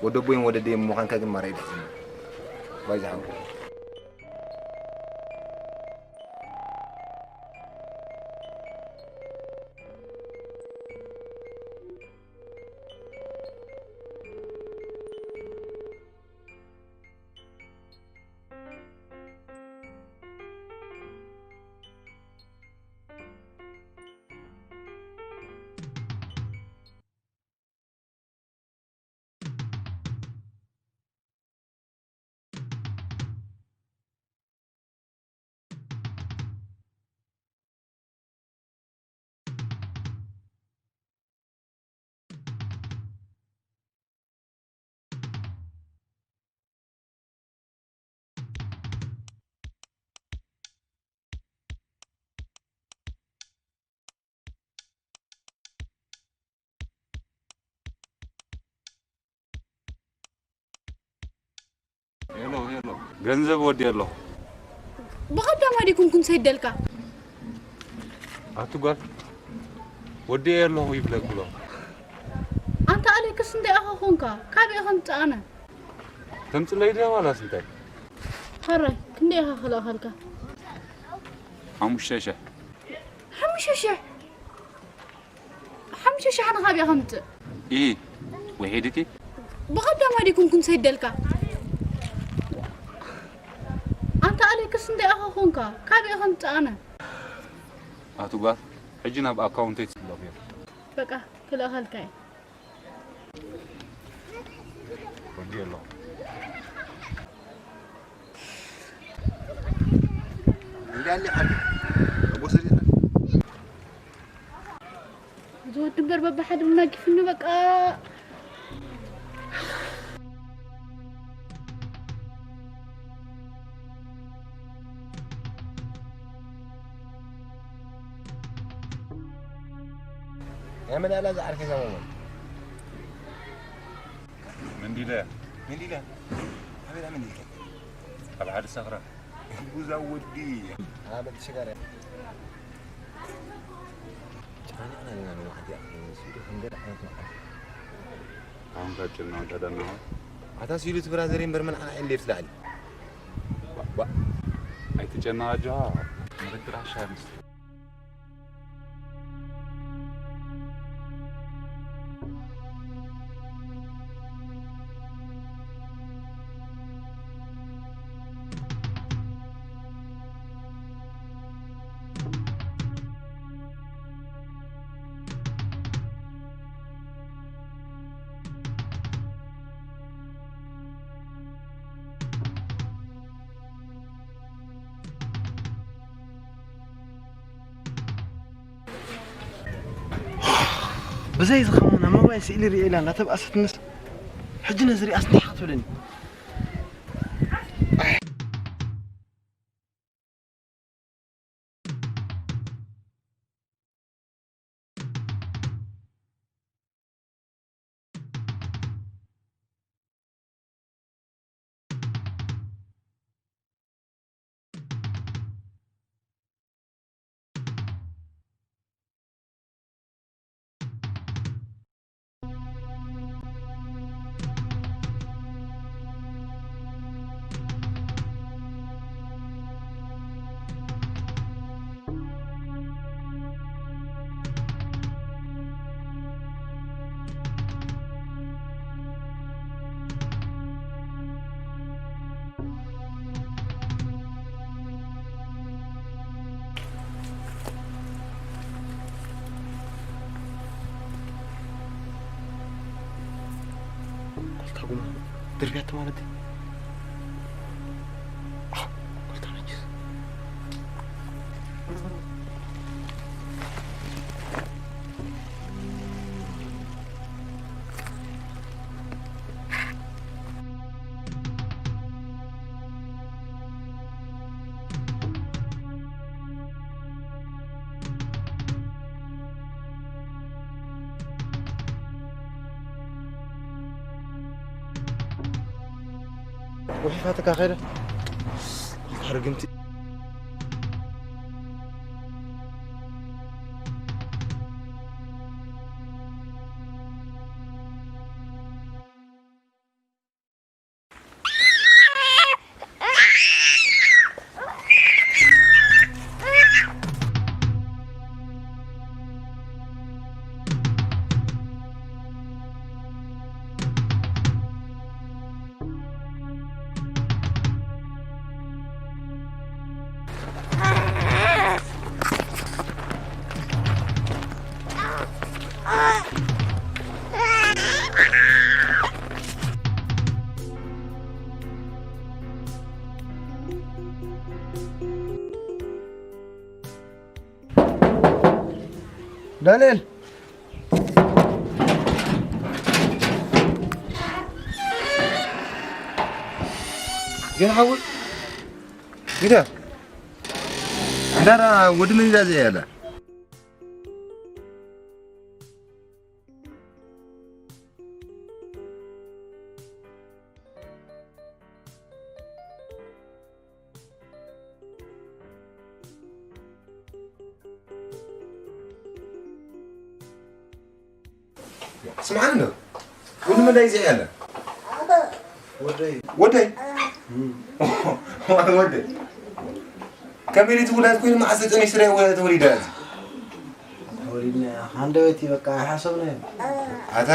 ወደቦይን ወደደይን ምዃንካ ግን ማራ እዩ ደሕስኒ። ባይ ዝሓወይ። ገንዘብ ወዲ ኣለኹ። ብቐዳማይ ዲኩም ኩን ሰይደልካ? ኣቲ ጓል፣ ወዲ ኣለኹ ይብለክ ብሎ። ኣንታ ኣሌክስ፣ እንታይ ኢኻ ኾንካ? ካበይ ኢኻ ምጽእ ኣነ? ተምጽለይ ድያ ዋላስ እንታይ? ሃራይ፣ ክንደይ ኢኻ ክልእኸልካ? ሓሙሽተ ሽሕ። ሓሙሽተ ሽሕ? ሓሙሽተ ሽሕ ኣነ ካበይ ኢኻ ምጽእ? ኢ፣ ውሒድኪ? ብቐዳማይ ዲኩም ኩን ሰይደልካ? ኣንታ ኣሌክስ፣ እንታይ ኢኻ ኾንካ? ካበይ ኢኻ ምጽእ ኣነ? ኣቲ ጓል፣ ሕጂ ናብ ኣካውንተይ ትስለፍ እየ። በቃ፣ ክልእኸልካ እየ። ወዲ ኣሎ። እንዲ ኣሊ ሓዲ ኣቦ ሰሪ ሓዲ። እዚ ወዲ እምበር በብሓደ እናጊፍኒ በቃ። ናይ መን ኣላ ዝዓርፊ እዛ ሞመን? መንዲለ። መንዲለ? ኣበይ እያ መንዲለ? ኣብ ሓደ ሰኽራ። ጉዛ ወዲ። ኣበል ሽጋራ። ጨናኒቕና ኣለና ሎማዓንቲ፣ ኣኽሊ ስኢሉ ከም ገለ ዓይነት መዓት። ኣሁን ካጭና ወዳዳና። ኣታ ሲሉ እቲ ብራዘር እምበር ምን ዓና ዕሌት ላዕሊ። ባ-፣ ባ-፣ ኣይትጨነቕ ኣጆኻ። ንኽትራሻ ምስ ብዘይ ዝኸውን ኣብ ሞባይል ስእሊ ርእየ ኢላ እንዳተብኣሰትንስ፣ ሕጂ ነዚ ሪኣስ እንታይ ኢኻ ትብለኒ? ኮልታ ጉማ ድርብያቶ ማለት እዩ። ኮልታ ነጅስ። ጉሒፋትካ ከይደ። ኣታ ርግምቲ። ዳንኤል! ጌና ሓወይ! ግዳ! እንዳራ ወዲ መን ኢላ እዚኣ ያላ? ስምዓኒ ዶ? ወዲ መዳይ እዚ ያለ? ወደይ። ወደይ? እም። ወደይ። ከመይ ኢሉ እቲ ውላድ ኮይኑ መዓስ ተጸኒሱ ዶ ተወሊዳ እዚ? ተወሊድና፣ ሃንደበት እዩ በቃ፣ ኣይሓሰብናዮ። ኣታ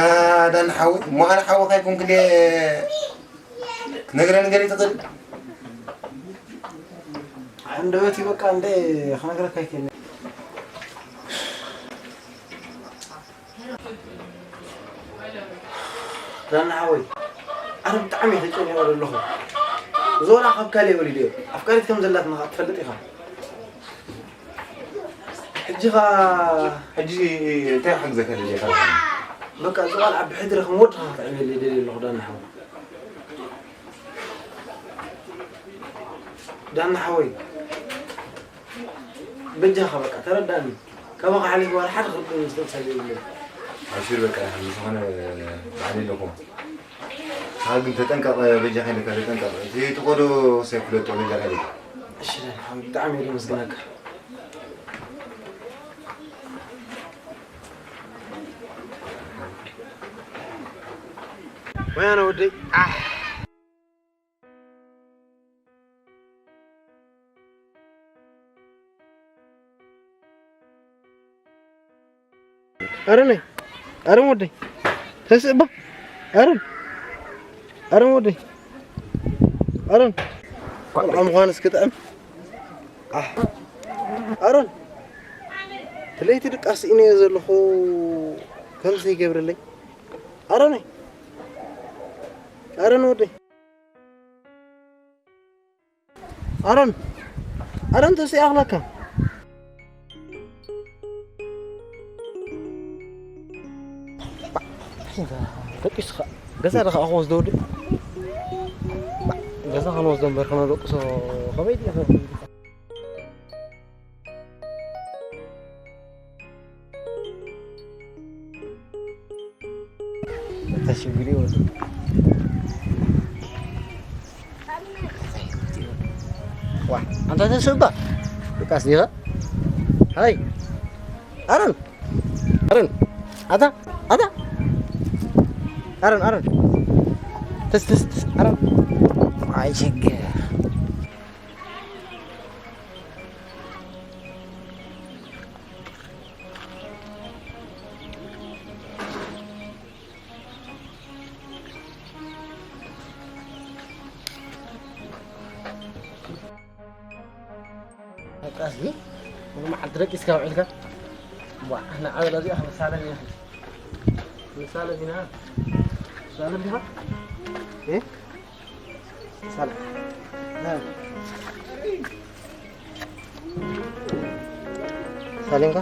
ዳን ሓወይ፣ እሞ ኣነ ሓወኻ ኣይኮንኩን ድየ? ክነግረኒ ገለ ትኽእል? ሃንደበት እዩ በቃ፣ እንደ ክነግረካ ኣይክእልን። ዳና ሓወይ፣ ኣነ ብጣዕሚ እየ ተጨኒቐ ዘለኹ። ዞራ ካብ ካልእ ወሊደ እየ። ኣፍቃሪት ከም ዘላትና ኸኣ ትፈልጥ ኢኻ። ሕጂ ኸኣ ሕጂ እንታይ ክሕግዘካ ደሊኻ? በቃ፣ እዚ ቖልዓ ብሕድሪ ከም ወድኻ ክትዕብየለይ ደልየ ኣለኹ፣ ዳና ሓወይ። ዳና ሓወይ፣ በጃኻ በቃ ተረዳእኒ። ካባኻ ሓሊፉ ዋላ ሓደ ክርድእኒ ዝኽእል ሰብ የብለይን። ኣብሽር በቃ፣ ዝኾነ ባዕለይ ኣለኹ። ንስኻ ግን ተጠንቀቕ፣ በጃኻ ኢለካ ተጠንቀቕ። እቲ ትኸዶ ሰብ ፍለጦ፣ በጃኻ ኢለካ። እሺ፣ ዳና ሓወይ፣ ብጣዕሚ እየ ዘመስግነካ። ወያነ ወደይ፣ ኣሕ። ኣረነይ፣ ኣረን ወደይ፣ ተስእ እባ፣ ኣረን፣ ኣረን ወደይ፣ ኣረን፣ ቆልዓ ምዃንስ ክጥዕም። ኣሕ፣ ኣረን፣ እቲ ለይቲ ድቃስ ስኢነዮ ዘለኹ ከምዚ ይገብረለይ። ኣረነይ፣ ኣረን ወደይ። ኣረን፣ ኣረን ተስእ ይኣኽለካ። ደቂስኻ ገዛ ዶ ኸኣ ክወስዶ ወዲ? ገዛ ክንወስዶ እምበር ክነደቅሶ ከመይ ድዩ? እንታይ ሽግር እዩ? ዋ፣ ኣንታ ተስባ ድቃስ ዲኻ? ሃይ፣ ኣረን፣ ኣረን፣ ኣታ፣ ኣታ፣ ኣረን፣ ኣረን፣ ተስ፣ ተስ፣ ተስ፣ ኣረን፣ ኣይ ሽግር። በቃ፣ እዚ ሙሉ መዓልቲ ደቂስካ ውዒልካ። ዋ፣ ንዓበላ እዚኣ ክንሳለም ኢና። ክንሳለም ኢና። ሳለም ዲኻ? እ? ሳለም። ና። ሳሌምካ?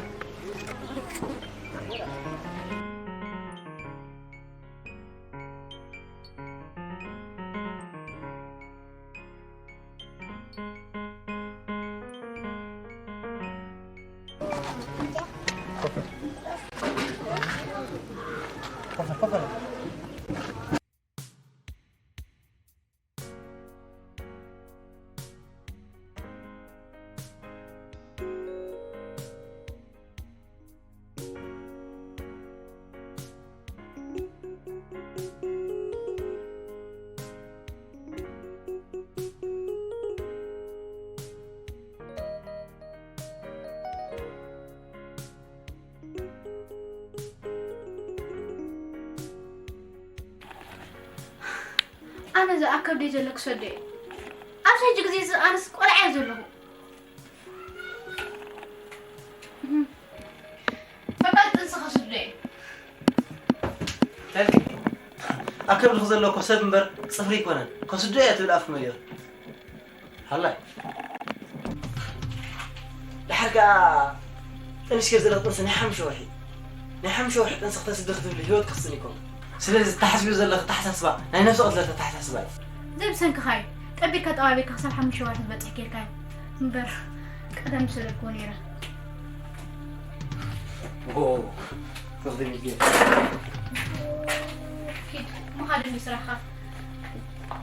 ኣነ እዚ ኣብ ከብደይ ዘሎ ክሰዶ እየ። ኣብዚ ሕጂ ግዜ እዚ ኣነስ ቆልዓ እየ ዘለኹ። በቃ ጥንሲ ከስዶ እየ። ተልኪ፣ ኣብ ከብድኺ ዘሎ እኮ ሰብ እምበር ጽፍሪ ኣይኮነን። ከስዶ እየ ትብል ኣፍ መሊኦ። ሃላይ። ደሓር ከኣ ጥንስዮ ዘለኺ ጥንሲ ናይ ሓሙሽተ ወርሒ፣ ናይ ሓሙሽተ ወርሒ ጥንሲ ክተስዲ ክትብሊ ህይወት ክኽስን ይኮን። ስለዚ እተሓስብዮ ዘለኺ ኣተሓሳስባ ናይ ነፍሲ ቅትለት ኣተሓሳስባ እዩ። ዘይ ብሰንክኻ እዩ። ጠቢቅካ ጠባቢቅካ ክሳብ ሓሙሽተ ወርሒ ዝበጽሕ ጌርካ እዩ። እምበር ቀደም ዝሰደድክዎ ነይረ። ኦ፣ ተኽሊል ጌር። ኪድ፣ ምኻድ እንዲ ስራሕኻ።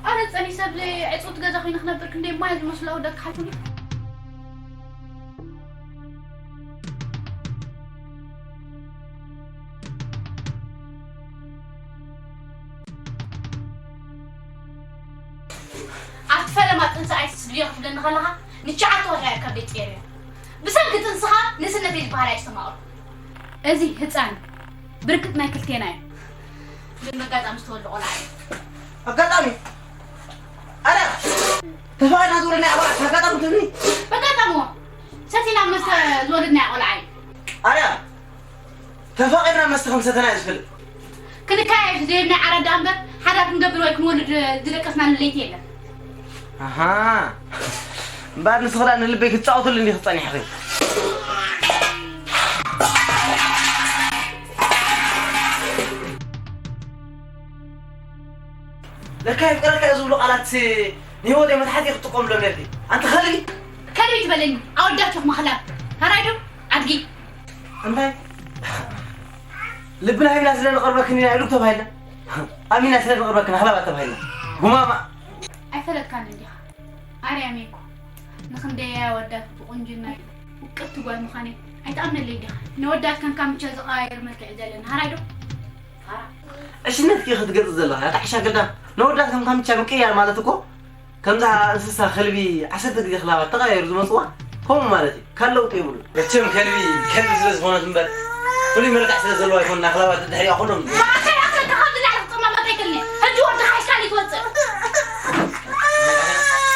ኣረ ጸኒ ሰብ ዕጹት ገዛ ኮይኑ ክነብር ክንደይ ማይ ዝመስሉ ኣወዳት ክሓልፉኒ። ጥንሲ ኣይትስብልዮ ክትብለኒ ከለኻ ንትሽዓተ ወርሒ እያ ካብ ቤት ጸይረዮ። ብሰንኪ ጥንስኻ ንእስነተይ ዝበሃል ኣይስተማቕርኩ። እዚ ህጻን ብርግጽ ናይ ክልቴና እዩ። ግን በጋጣሚ ዝተወልደ ቆልዓ እዩ። ኣጋጣሚ? ኣረ፣ ተፋቒርና ዝወለድናዮ ቆልዓ ኣጋጣሚ ትብልኒ? በጋጣሚ እዎ። ሰቲና መስተ ዝወለድናዮ ቆልዓ እዩ። ኣረ፣ ተፋቒርና መስተ ከም ዝሰተና እዩ ዝፈልጥ። ክንከያየሽ ዘይብና ዓራት ደኣ እምበር፣ ሓዳር ክንገብር ወይ ክንወልድ ዝደቀስናሉ ለይቲ የለን። ኣሃ። እምበኣር ንስኺ ደኣ ንልበይ ክትጻወትሉ እንዲኺ ጸኒሕኺ። ለካ የፍቅረካ እዩ ዝብሉ ቃላት ንህይወተይ መትሓዚ ክትጥቀምሎም ነርኪ። ኣንቲ ከልቢ። ከልቢ ትበለኒ፣ ኣወዳት ኢኹም ኣኽላብ። ታራይ ዶ? ኣድጊ። እንታይ? ልብና ሂብና ስለ ንቐርበክን ኢና ኢሉ ተባሂልና። ኣሚና ስለ ንቐርበክን ኣኽላባት ተባሂልና። ጉማማ። ኣይፈለጥካን እንዲኻ። ኣርያም እኮ ንኽንደይ ኣወዳት ብቁንጅና ውቅብቲ ጓል ምዃነይ ኣይትኣምነለይ ዲኻ? ነወዳት ከም ካምቻ ዝቐያየር መልክዕ እዩ ዘለኒ። ሃራይ ዶ? ፋራ። ዕሽነትኪ ክትገልጺ ዘለኺ ኣታ ዕሻ ገልዳም። ነወዳት ከም ካምቻ ምቅያር ማለት እኮ ከምዛ እንስሳ ከልቢ ዓሰርተ ግዜ ክላባት ተቐያየሩ ዝመጽዋ ከምኡ ማለት እዩ። ካልእ ለውጢ የብሉን። መቸም ከልቢ ከልቢ ስለ ዝኾነት እምበር ፍሉይ መልክዕ ስለ ዘለዋ ኣይኮነን ኣኽላባት ደድሕሪኣ ኩሎም። ብኣካል ኣኽለካ ካብ ዝለዓለ ክትጥመመካ ኣይክእልን እየ። ሕጂ ወድኻ ሒዝካኒ ትወፅእ።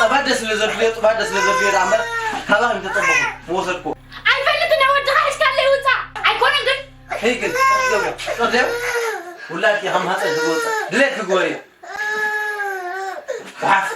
ጸባደ ስለ ዘድልዮ፣ ጸባደ ስለ ዘድልዮ ደኣ እምበር ካባኺ ምተጸበኹ ምወሰድኩ። ኣይፈልጥን እየ፣ ወድኻ ሒዝካለይ ውጻእ። ኣይኮነን ግን። ከይ ግን፣ ክትገብርዮ፣ ክትገብርዮ፣ ውላድኪ ካብ ማህፀን ዝወፅእ ድሌትኪ ግበርዮ። ጉሓፍ።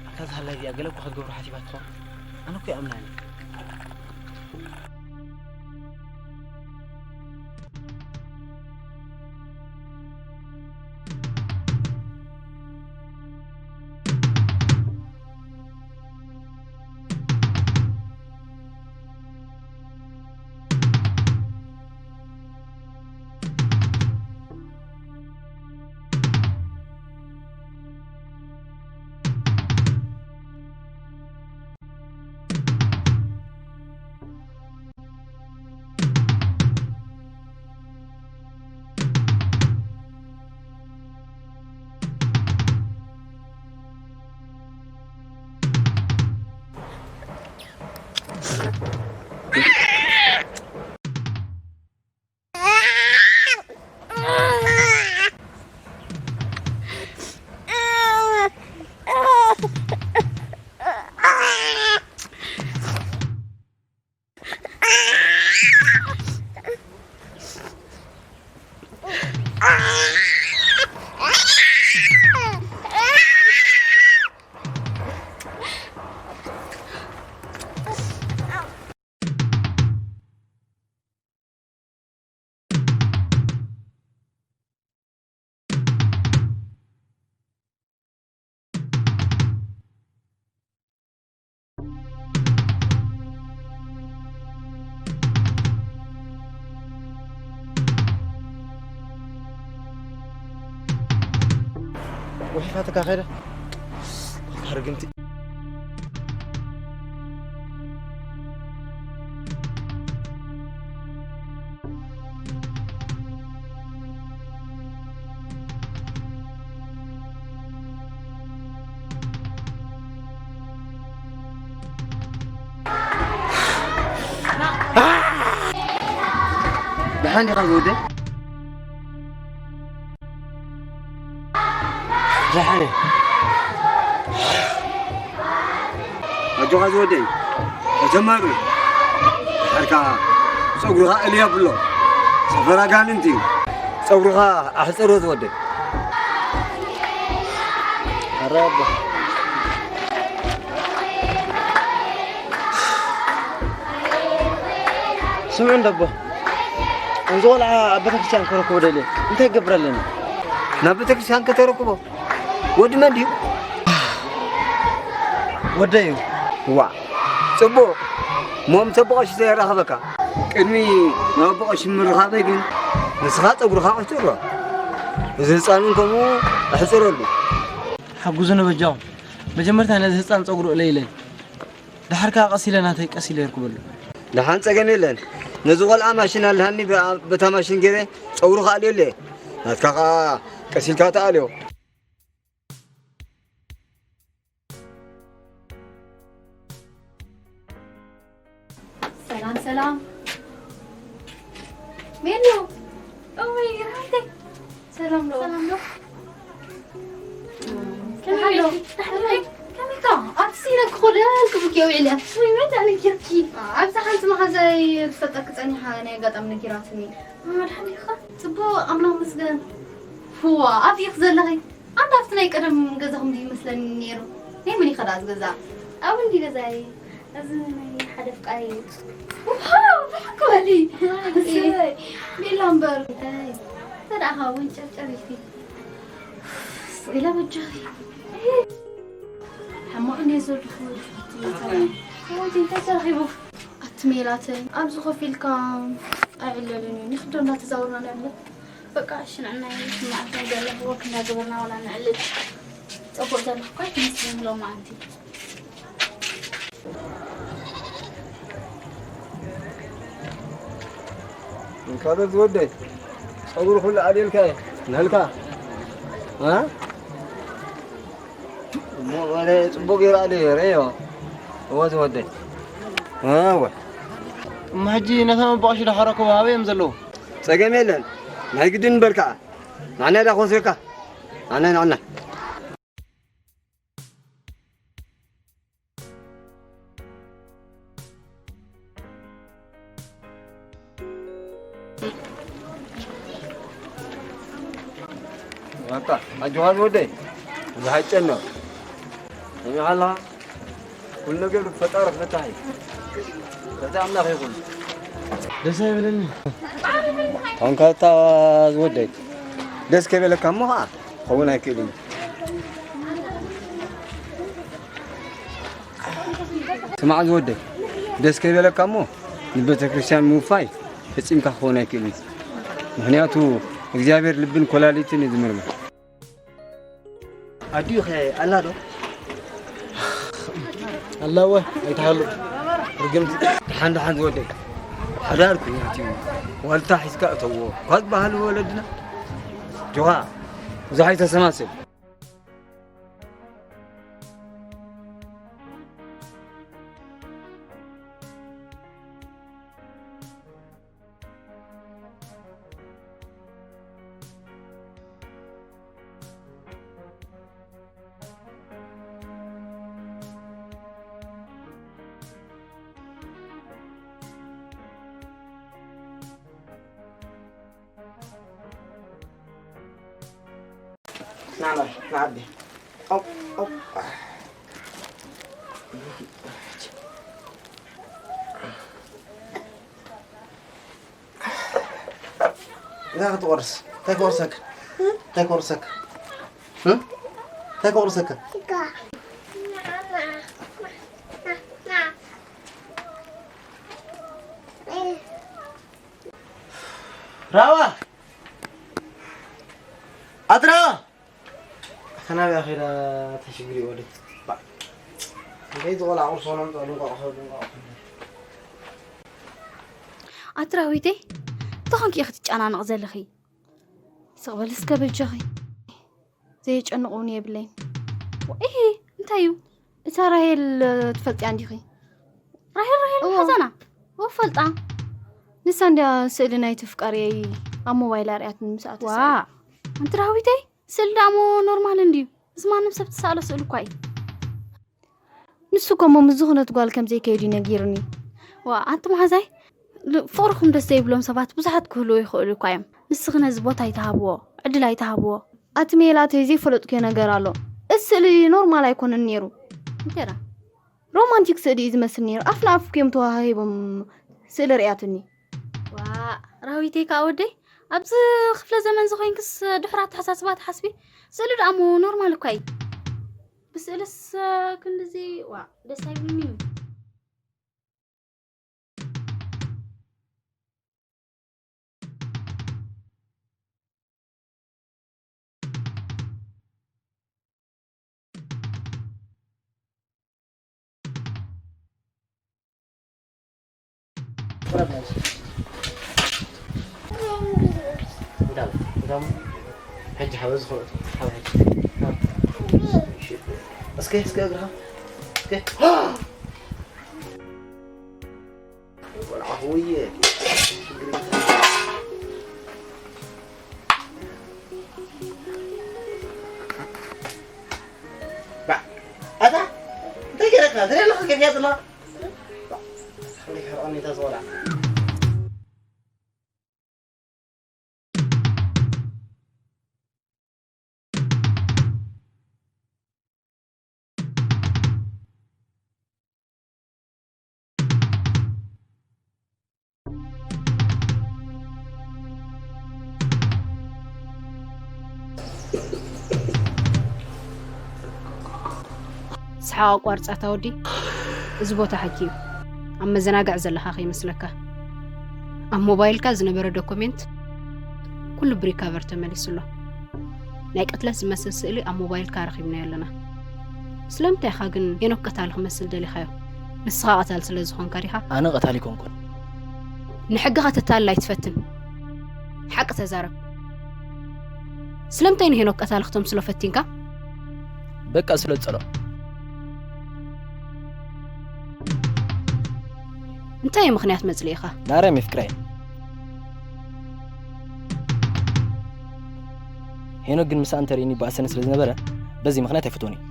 ኣታ እዛ ሃላይ እዚኣ ገለ እኮ ክትገብሮ ሓሲባ ትኸውን። ኣነ እኮ ይኣምና እየ። ወሒፋትካ ከይደ። ኣታ ርግምቲ። ደሓን ዲኻ ዝወደይ? ደሓን እየ። ኣጆኻ ዝወደይ፣ ተጀመሩ። ሓርካ ጸጉርኻ እልዮ ብሎ። ሰፈር ኣጋንንቲ እዩ። ጸጉርኻ ኣሕጽሮ ዝወደይ። ኣረ ኣቦ። ስምዑ እንዶ ኣቦ። እዚ ቆልዓ ኣብ ቤተክርስትያን ከረክቦ ደልየ። እንታይ ክገብር ኣለኒ? ናብ ቤተክርስትያን ከተረክቦ? ወዲ መን ድዩ? ወደይ እዩ። ዋ፣ ጽቡቕ። እሞ ምስ ኣቦ ቀሺ ዘየራኽበካ? ቅድሚ ናብ ኣቦ ቀሺ ምርኻበይ ግን ንስኻ ጸጉርኻ ኣሕጽሮ። እዚ ህጻን እውን ከምኡ ኣሕጽረሉ። ሓግዙኒ በጃኹም። መጀመርታ ነዚ ህጻን ጸጉሩ እለይለይ። ደሓር ከኣ ቀስ ኢለ ናተይ ቀስ ኢለ የርክበሉ። ደሓን ጸገም የለን። ነዚ ቆልዓ ማሽን ኣለሃኒ፣ በ-፣ በታ ማሽን ገይረ ጸጉሩ ከኣልየሉ እየ። ናትካ ከኣ ቀስ ኢልካ ተኣልዮ። ሰላም ሰላም። ሜሉ። እውይ ራህተይ። ሰላም ዶ? ሰላም ዶ? ከመይ ኣሎ? ከመይ? ከመይ ኢኻ? ኣብቲ ሲነ ክኾደ ክብኪ ውዒለ። ወይ መን ኣነ ጌርኪ? ኣብዚ ሓንቲ መሓዛይ ትፈልጠኪ ጸኒሓ ናይ ኣጋጣሚ ነጊራትኒ። ኣድሓን ኢኻ? ጽቡቕ ኣምላኽ መስገን። ህዋ ኣብቲ ኢኺ ዘለኺ? ኣንታ ኣብቲ ናይ ቀደም ገዛኹም ድዩ ይመስለኒ ነይሩ? ናይ መን እዩ ከ ደኣ እዚ ገዛ? ኣብ እንዲ ገዛይ፣ እዚ ናይ ሓደ ፍቃሪ እዩ። ዋው፣ ብሓቂ በሊ። ዋይ፣ እሰይ፣ ቤላ እምበር። እንታይ? ተደኣ ኸኣ ወንጨርጨር ኢልኪ። ስቕ ኢለ በጃኺ። ሕማቕ እንድየ ዘለኹ፣ ድፍረት እዩ። ወይ እንታይ ተረኺቡ? ኣቲ ሜላተይ፣ ኣብዚ ኮፍ ኢልካ ኣይዕለልን እዩ። ንኽዶ እንዳተዛወርና ንዕልል። በቃ እሺ፣ ንዕና ይስማዕኩም ዘሎ ወክ እንዳገበርና ዋላ ንዕልል። ጽቡቕ ዘለኹ እኳ ኣይትመስልን ሎማዓንቲ። እንካበር ዝወደይ፣ ጸጉሪ ኩሉ ኣልየልካ እየ። ንህልካ? እ? እሞ ወረ ጽቡቕ ገይሩ ኣልዮ፣ ረዮ። እወ ዝወደይ። እወ። እሞ ሕጂ ነቶም ኣቦ ቀሺ ዶ ሓረኮ ኣበይ እዮም ዘለዉ? ጸገም የለን። ናይ ግድን በል ከኣ። ንዓና ዳ ኮንሴካ? ኣነ ንዓና። በቃ ኣጆኻ ዝወደይ፣ ብዙሕ ኣይጨነቕ። ሰሚዕኻ ኣለኻ? ኩሉ ነገር ፈጣሪ ፈታሒ እዩ። ፈቲ ኣምላኽ ይኹን። ደስ ኣይበለኒ። ኣንካታ ዝወደይ፣ ደስ ከይበለካ እሞ ኸዓ ክኸውን ኣይክእልን እዩ። ስማዕ ዝወደይ፣ ደስ ከይበለካ እሞ ንቤተ ክርስቲያን ምውፋይ ፈጺምካ ክኸውን ኣይክእልን እዩ። ምኽንያቱ እግዚኣብሔር ልብን ኮላሊትን እዩ ዝምርምር። ኣዲኡ ኸ ኣላ ዶ? ኣላ እወ፣ ኣይትሃሉ። ርግምቲ። ደሓን ደሓን ዝወደይ። ሓዳር ኩናት እዩ። ዋልታ ሒዝካ እተዎ። ካብ ዝበሃሉ ወለድና። ጆኻ፣ ብዙሕ ኣይተሰማስል። ና፣ ና፣ ና፣ ኣቢ። ኦፕ፣ ኦፕ። እዛ ክትቆርስ። እንታይ ክቆርሰካ? እንታይ ክቆርሰካ? እ? እንታይ ክቆርሰካ? ራዋ! ኣትራ! ከናብያ ኸይዳ ተሽግሪ ወደ። እንታይ ዝቆልዓ ቁርሲ ሆኖም ጸሉ እንቋቑሖ፣ እንቋቑሖ። ኣትራዊተይ፣ እንታይ ኾንኪ ኢኺ ትጨናነቕ ዘለኺ? ስቕ በሊ እስከ በጃኺ። ዘየጨንቕ እውን የብለይን። እሂ፣ እንታይ እዩ? እታ ራሄል ትፈልጥያ እንዲኺ? ራሄል፣ ራሄል እዎ። ሓዛና? እዎ፣ ፈልጣ። ንሳ እንድያ ስእሊ ናይቲ ፍቃሪየይ ኣብ ሞባይል ኣርያትኒ ምስኣ ዋ፣ ተሳኢላ። ኣንቲ ዳዊተይ፣ ስእሊ ደኣ እሞ ኖርማል እንድዩ። እዚ ማንም ሰብ ትሰኣሎ ስእሊ እኳ እዩ። ንሱ እኮ እሞ ምስ ዝኾነት ጓል ከም ዘይከይድ እዩ ነጊሩኒ። ዋ፣ ኣንቲ መሓዛይ፣ ል-፣ ፍቕርኹም ደስ ዘይብሎም ሰባት ብዙሓት ክህልዉ ይኽእሉ እኳ እዮም። ንስኺ ነዚ ቦታ ኣይትሃብዎ፣ ዕድል ኣይትሃብዎ። ኣቲ ሜላተይ፣ ዘይፈለጥኩዮ ነገር ኣሎ። እዚ ስእሊ ኖርማል ኣይኮነን ነይሩ። እንቴራ? ሮማንቲክ ስእሊ እዩ ዝመስል ነይሩ። ኣፍ ንኣፍ እዮም ተወሃሂቦም ስእሊ ርእያትኒ። ዋ፣ ራዊተይ ከኣ ወደይ፣ ኣብዚ ክፍለ ዘመን እዚ ኮይንክስ ድሑር ኣተሓሳስባ ትሓስቢ? ስእሊ ደኣ እሞ ኖርማል እኳ እዩ። ብስእልስ ክንድዚ ዋ ደስ ኣይብልኒ። ሕጂ ሓበ ዝኸበጥ ሓበ ሕጂ እስከ እስከ እግርኻ እስከ ቆልዓ ወይ ኣታ እንታይ ገረካ ትደለኻ ከፊያ ጥላ ሰሓቕ ኣቋርጻ እታ ወዲ። እዚ ቦታ ሕጂ እዩ ኣብ መዘናግዒ ዘለኻ ከይመስለካ። ኣብ ሞባይልካ ዝነበረ ዶኩሜንት ኩሉ ብሪካቨር ተመሊሱ ኣሎ። ናይ ቅትለት ዝመስል ስእሊ ኣብ ሞባይልካ ረኺብናዮ ኣለና። ስለምንታይ ኢኻ ግን ሄኖክ ቀታሊ ክመስል ደሊኻዮ? ንስኻ ቀታሊ ስለ ዝኾንካ ዲኻ? ኣነ ቀታሊ ኣይኮንኩን። ንሕግኻ ተታልል ኣይትፈትን። ሓቂ ተዛረብ። ስለምንታይ ንሄኖክ ቀታሊ ክተምስሎ ፈቲንካ? በቃ ስለ ዝጸልኦ። እንታይ እዩ ምኽንያት መጽልኢኻ? ናራይ የፍቅራ እየ። ሄኖክ ግን ምስኣ እንተርእይኒ ይበኣሰኒ ስለ ዝነበረ በዚ ምኽንያት ኣይፈትዎን እዩ።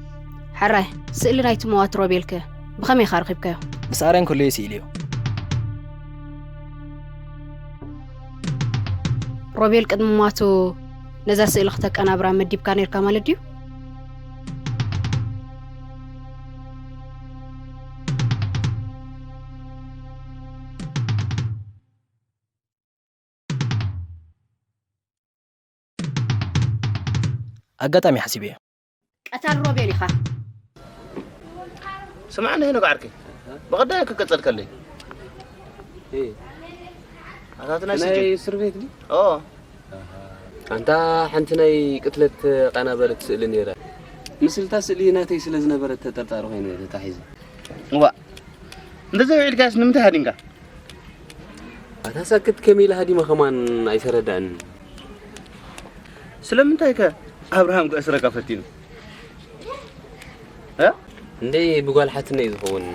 ሕራይ፣ ስእሊ ናይቲ መዋቲ ሮቤልከ ብኸመይ ኢኻ ረኺብካዮ? ምስ ኣርያ እንከሎ እየ ስኢለዮ። ሮቤል ቅድሚ ሟቱ ነዛ ስእሊ ክተቀናብራ መዲብካ ነይርካ ማለት ድዩ? ኣጋጣሚ ሓሲበዮ። ቀታል ሮቤል ኢኻ። ስምዓኒ ሄኖክ ዓርከይ፣ ብቐዳይ ክቀጸልከለይ። እይ። ኣታ እቲ ናይ ናይ ስጅን። እስር ቤት ድዩ? ኦ። ኣንታ ሓንቲ ናይ ቅትለት ቀናበለት ስእሊ ነይራ። ምስልታ ስእሊ ናተይ ስለ ዝነበረት ተጠርጣሪ ኮይነ ተታሒዘ። እዋ። እንደዚ ውዒልካስ ንምንታይ ሃዲምካ? ኣታ ሳክት ከመይ ኢለ ሃዲመ ከማን ኣይተረዳእንን። ስለምንታይ ከ ኣብርሃም ከእስረካ ፈቲኑ? እ? እንዴ ብጓል ሓትነይ ዝኸውን?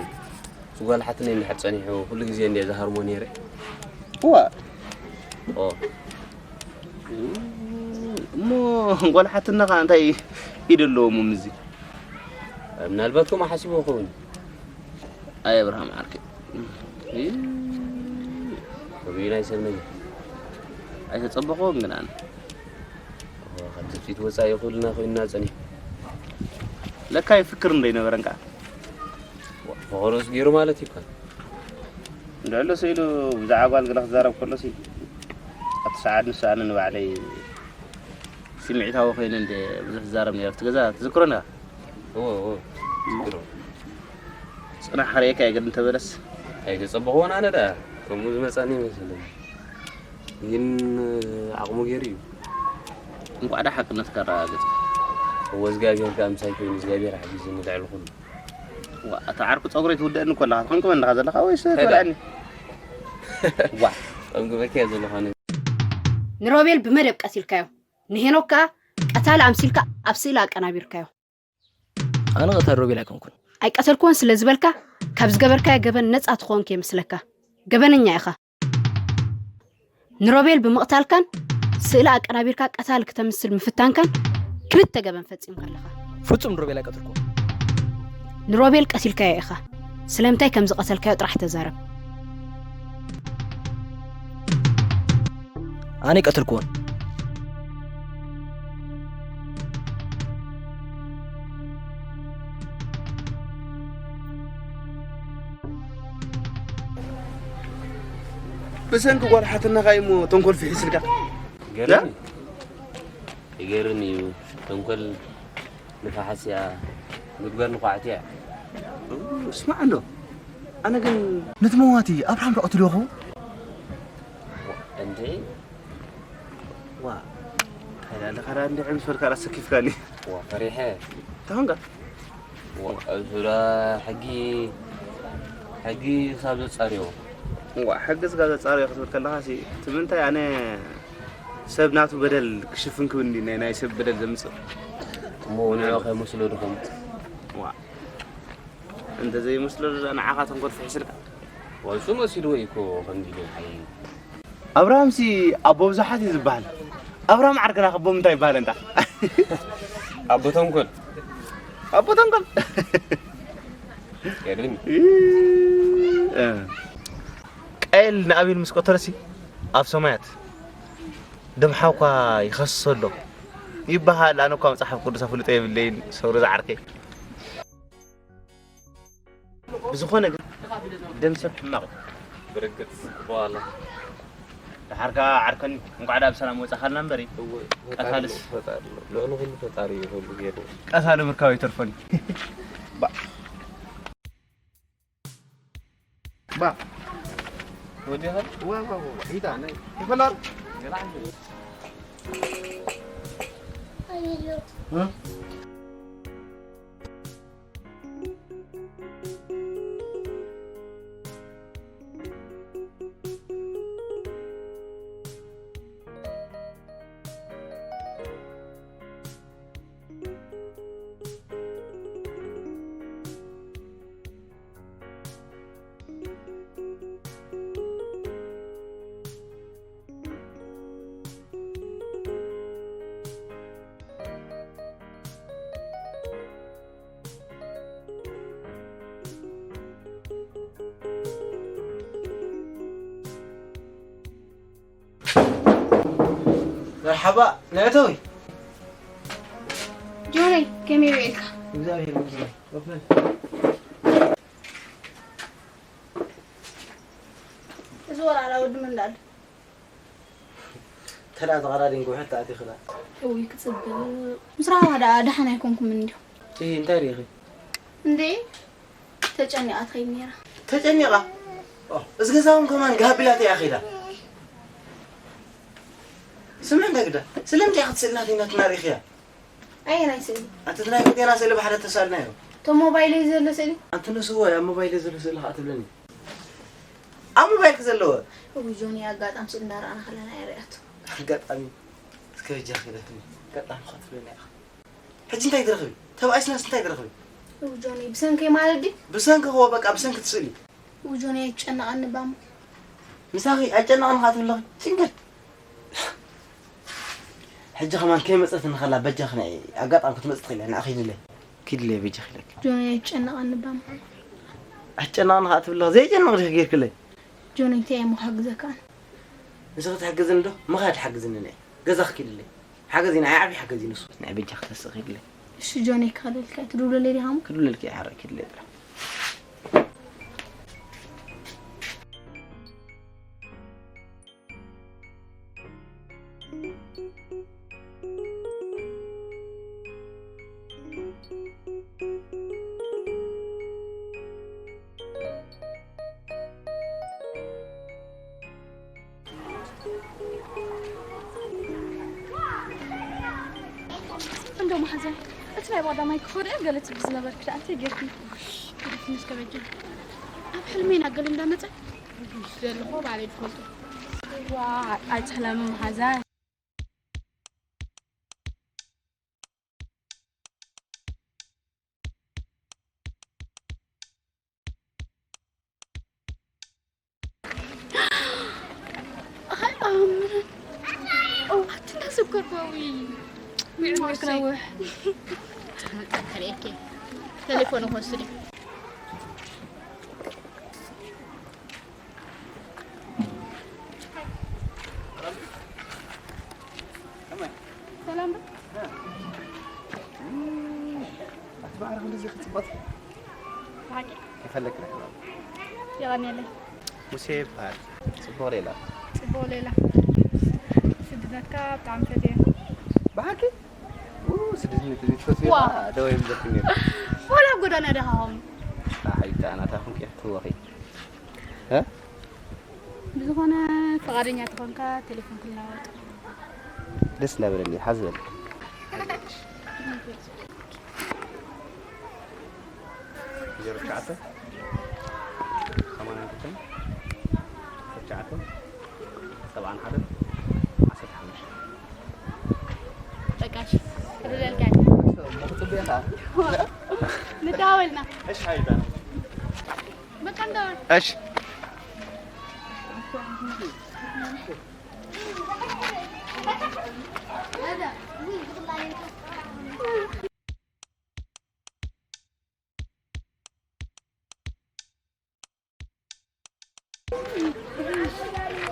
ብጓል ሓትነይ እንድሕር ጸኒሑ ኩሉ ግዜ እንዴ ዝሃርሞ ነይረ? እዋ። ኦ። እሞ ጓል ሓትነኻ እንታይ ኢድ ኣለዎም ምስዚ? ምናልባት ከምኡ ሓሲቡ ይኸውን። ኣይ ኣብርሃም ዓርከይ። እይ። ከመይ ናይ ሰብ ነገር? ኣይተጸበኽዎን ግን ኣነ። እዋ፣ ካብ ትጽቢት ወጻኢ ኩልና ኮይንና ጸኒሑ። ለካ ይፍክር እንዶ ኣይነበረን ከኣ። ዋ፣ ፈኸሮስ ገይሩ ማለት እዩ እኮ። እንድዕሎ ስኢሉ ብዛዕባ ጓል ገለ ክዛረብ ከሎሲ፣ ኣብቲ ሰዓት ንሱ ኣነ ንባዕለይ ስምዒታዊ ኮይነ እንደ ብዙሕ ዝዛረብ ነይረ። ኣብቲ ገዛ ትዝክሮ እንዲኻ? እዎ፣ እዎ፣ ዝዝክሮ። ጽናሕ ክርእየካ እየ ግን እንተበለስ። ኣይተጸበኽዎን ኣነ ደኣ። ከምኡ ዝመጻኒ ይመስለኒ። ግን ዓቕሙ ገይሩ እዩ። እንቋዕ ደኣ ሓቅነትካ ኣረጋገጽካ። እዎ፣ እግዚኣብሔር ከኣ ምሳይ ኮይኑ፣ እግዚኣብሔር ሓጊዙኒ ልዕሊ ኩሉ። ዋ፣ እታ ዓርኩ ጸጉረይ ትውደእኒ እኮ ኣለኻ። ትቕንቅመኒ ኢኻ ዘለኻ ወይስ እንታይ ደኣ? ትበልዐኒ? ዋ። ትቕንቅመኪ እያ ዘለኻ ነ-፣ ንሮቤል ብመደብ ቀቲልካዮ። ንሄኖክ ከኣ ቀታሊ ኣምሲልካ ኣብ ስእሊ ኣቀናቢርካዮ። ኣነ ቀታሊ ሮቤል ኣይኮንኩን። ኣይቀተልኩዎን ስለ ዝበልካ፣ ካብ ዝገበርካዮ ገበን ነጻ ትኾን ከይመስለካ። ገበነኛ ኢኻ። ንሮቤል ብምቕታልካን ስእሊ ኣቀናቢርካ ቀታሊ ክተምስል ምፍታንካን ክልተ ገበን ፈጺምካ ኣለኻ። ፍጹም ንሮቤል ኣይቀተልኩዎን። ንሮቤል ቀቲልካዮ ኢኻ። ስለምንታይ ከም ዝቐተልካዮ ጥራሕ ተዛረብ። ኣነ ኣይቀተልኩዎን። ብሰንኪ ጓል ሓትነኻ እዩ እሞ ተንኮል ፍሒስልካ። ገርኒ። ይገርም እዩ። ተንኮል ንፋሓስ እያ። ጉድጓድ ንኳዕቲ እያ። እስማዕ እንዶ ኣነ ግን ነቲ መዋቲ ኣብርሃም ዶ ቀትልዎ ክኸውን? እንዴ ዋ እንታይ ዳለ ካራ እንዲ ዕምስ ወልካ ራስ ሰኪፍካኒ። ዋ ፈሪሐ ታሁንካ ዋ እዙራ ሕጊ ሕጊ ክሳብ ዘጻርዮ ዋ ሕግስ ጋር ዘጻርዮ ክትብል ከለኻ ሲ እቲ ምንታይ ኣነ ሰብ ናቱ በደል ክሽፍን ክብል እንዲ ናይ ናይ ሰብ በደል ዘምጽእ እሞ ንዑ ከይመስሎ ድኹም ዋ እንተ ዘይመስሎ ንዓኻ ተንኮል ፍሒስልካ ወሱ መሲልዎ እዩ እኮ ከምዚ ኢሉ ሓይ ኣብርሃምሲ ኣቦ ብዙሓት እዩ ዝበሃል ኣብርሃም ዓርክና ከቦ ምንታይ ይበሃል እንታ ኣቦ ተንኮል ኣቦ ተንኮል የድልም ቃየል ንኣቤል ምስ ቀተለሲ ኣብ ሰማያት ደም ሓውካ ይኸስሶ ኣሎ ይበሃል ኣነ እኳ መፅሓፍ ቅዱስ ኣፍልጦ የብለይን ሰውሪ ዝዓርከይ ብዝኾነ ግን ደም ሰብ ሕማቕ እዩ። ብርግጽ ጽቡቕ ኣሎ። ደሓር ከኣ ዓርከኒ እንቋዕ ደኣ ብሰላም ወጻኻልና እምበሪ። ቀታልስ ልዕሊ ኩሉ ፈጣሪ እዩ ኩሉ ገይሩ። ቀታሊ ምርካብ ኣይተርፎን እዩ። ባ ባ ወዲኻ ዋ ዋ ዋ ሂዳ ናይ ይፈላል መርሓባ መእተዊ ጆነይ ከመይ ውዒልካ? እግዚኣብሔር ይመስገን። እዚ ወራዳ ወዲ መን ዳኣሉ? ተዳ ተቐዳዲን ጉሕት ተኣቲኽላ እውይ ክፅብቕ ምስ ራህዋ ደኣ ደሓን ኣይኮንኩምን እንዲኹም እ እንታይ ርኢኺ? እንዴ ተጨኒቓ ትኸይድ ነይራ ተጨኒቓ እዚ ገዛውን ከማን ጋቢላት እያ ኺዳ ስምዕ እንታይ ግዳ ስለምንታይ ክትስእልና ፊናትና ርኢኽያ ኣየናይ ስእሊ ኣንቲ ናይ ቁጤና ስእሊ ባሕረ ተሳልናዮ እቶ ሞባይለይ ዘሎ ስእሊ ኣንቲ ንስዎ ኣብ ሞባይለ ዘሎ ስእሊ ከዓ ትብለኒ ኣብ ሞባይልክ ዘለዎ እዊ ጆኒ ኣጋጣሚ ስእሊ እንዳረኣና ከለና እየ ሪኣቶ ኣጋጣሚ እስከ በጃ ኺደትኒ ኣጋጣሚ ከዓ ትብለኒ ኢኻ ሕጂ እንታይ ትረኽቢ ተባኢስናስ እንታይ ትረኽቢ እዊ ጆኒ ብሰንከይ ማለት ድዩ ብሰንኪ ክዎ በቃ ብሰንኪ ትስእሊ እዊ ጆኒ ኣይትጨነቐኒ ባሞ ምሳኺ ኣይጨነቕን ኻ ትብለኺ ሽንግር ሕጂ ከማን ከይመፀት ንኸላ በጃ ክነዒ ኣጋጣሚ ክትመፅ ትኽእል እያ ንዓ ኪድለይ ኪድለይ በጃ ክለኪ ጆኒ ኣይትጨነቐኒ ባሞ ኣይትጨነቕን ኻ ትብለኺ ዘይጨንቕ ዲኺ ጌርክለይ ጆኒ እንታይ እየ ምክሕግዘካ ኣነ ንስኺ ትሕግዝኒ ዶ ምኻድ ሓግዝኒ ንዒ ገዛ ክኪድለይ ሓገዝ ኢና ዓብዪ ሓገዝ እዩ ንሱ ናይ በጃ ክተስእ ኪድለይ እሺ ጆኒ ክኸደልካ ትድውለለይ ዲኻ እሞ ክድውለልኪ እየ ሓራይ ኪድለይ ጥራሕ እንዶ መሓዛይ እቲ ናይ ባዳ ማይ ክኸደ ገለ ትብል ዝነበርኪ ደኣ እንታይ ጌርኪ? ትንሽ ከበጃ ኣብ ሕልሜና ገለ እንዳመፀ ዘለኹ ባዕለይ ዝፈልጦ ዋ ኣይትሕለሚ መሓዛይ ኣይኣምንን። ኣቲ እንዳሰከርኩ ኣዊ ሚዕሚዕ ክነውሕ። ተርእየኪ ቴሌፎን ክወስድ እዩ። ሰላም ዶ? ኣቲ ማዕረ ክንድዚ ክፅበጥ ብሓቂ ይፈለግ ረሕባ የቐንየለይ። ሙሴ ይበሃል። ፅቡቕ ሌላ ፅቡቕ ሌላ። ስድነትካ ብጣዕሚ ፈትየ። ብሓቂ ኡ፣ ስድነት እዚ ትፈትዮ ዋ። ደወ ይብለኩም ነይሩ። ወዳና ደኻኹም። ኣይ፣ ዳና ታኹም ኬፍ ትወኺ። እ? ብዝኾነ፣ ፍቓደኛ ተኾንካ፣ ቴሌፎን ክለዋወጥ። ደስ እንዳበለኒ፣ ሓዝ በል። ዜሮ ትሽዓተ፣ ሰማንያን ክልተ፣ ትሽዓተ፣ ሰብዓን ሓደን፣ ዓሰርተ ሓሙሽተ። በቃ እሺ፣ ክልለልካ። ንደዋወልና። እሺ፣ ሓይታ። በቃ እንደዋወል። እሺ።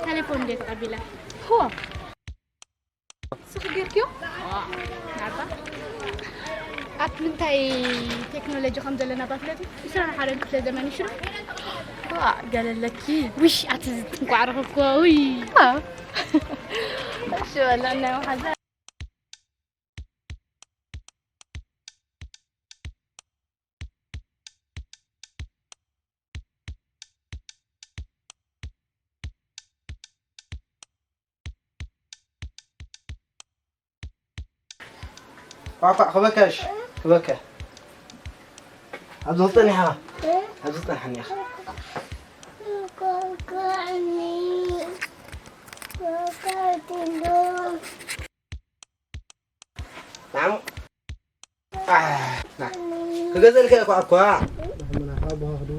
ቴሌፎን እንዴት ተቐቢላ? ሆ። ስኽ ጌርክዮ? ናባ። ኣብ ምንታይ ቴክኖሎጂ ከም ዘለና ባፍለቲ? ዕስራን ሓደን ክፍለ ዘመን ይሽሩ? ዋ፣ ገለለኪ። ውሽ፣ ኣቲ ዝጥንቋዕ ረኸብኩዋ፣ ውይ። ዋ። እሺ፣ በላ፣ እናይ መሓዛ። ኳዕ ኳዕ፣ ክበካ እሺ፣ ክበካ። ኣብዚ ክጸንሕ ኢኻ፣ ኣብዚ ክጸንሓኒ ኢኻ። ናም። ኣህ፣ ና። ክገዘልካ እኳ እኳ። ናኻ በሃኽዱ፣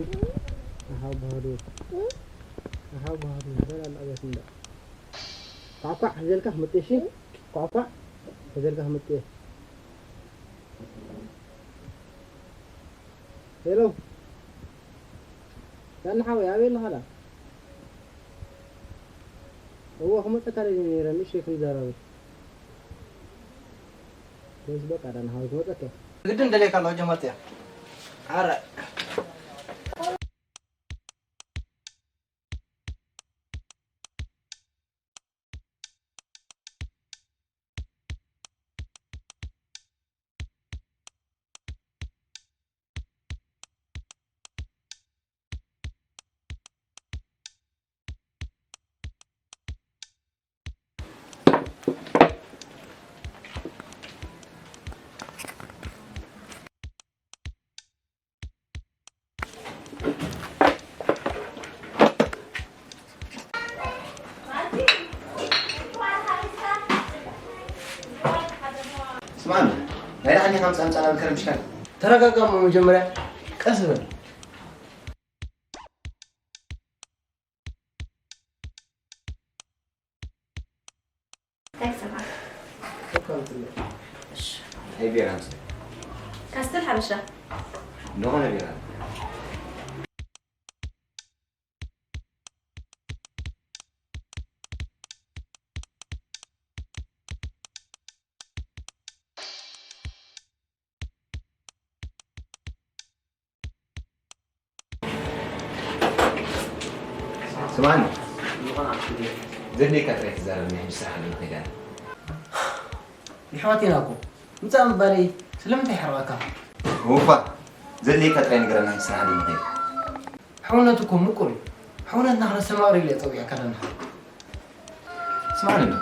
ናኻ በሃኽዱ፣ ናኻ በሃኽዱ፣ በል ኣለበት እንዳ። ኳዕ ኳዕ፣ ክገዘልካ ክመጤ፣ እሺ? ኳዕ ኳዕ፣ ክገዘልካ ክመጤ። ሄሎ። ዳና ሓወይ፣ ኣበይ ኣለኻ ዳ? እዎ፣ ክመጸካ ደልየ ነይረ፣ ንእሽተይ ክንዘራረብ። በዚ በቃ፣ ዳና ሓወይ፣ ክመጸካ እየ። ግድን ደልየካ ኣለኹ፣ ሕጂ መጽእ እየ። ኣረ። ስማዕ፣ ናይ ደሓን ኢኻ ምጻእ ምጻእ ናብ ከረምሽካን። ተረጋጋ እሞ መጀመርያ፣ ቀስ በል። እንታይ ክሰምዓካ? እሺ። ናይ ቢራ ኣምጽእ። ካስትል ሓበሻ? ዝኾነ ቢራ። ስማዕኒ፣ ዘድልየካ ጥራይ ትዛረብኒ፣ ሕጂ ስራሕ ኣሎ ንኸይድ ኣነ። የሕዋት ኢና እኮ። ምጻእ ምባለይ ስለምንታይ ይሕርቐካ? እወ እኳ፣ ዘድልየካ ጥራይ ንገረና፣ ሕጂ ስራሕ ኣሎ ንኸይድ። ሕውነት እኮ ምቁር እዩ። ሕውነትና ክነስተማቕር ኢለ እየ ጸዊዐካ ኣለና። ስማዕኒ እንዶ፣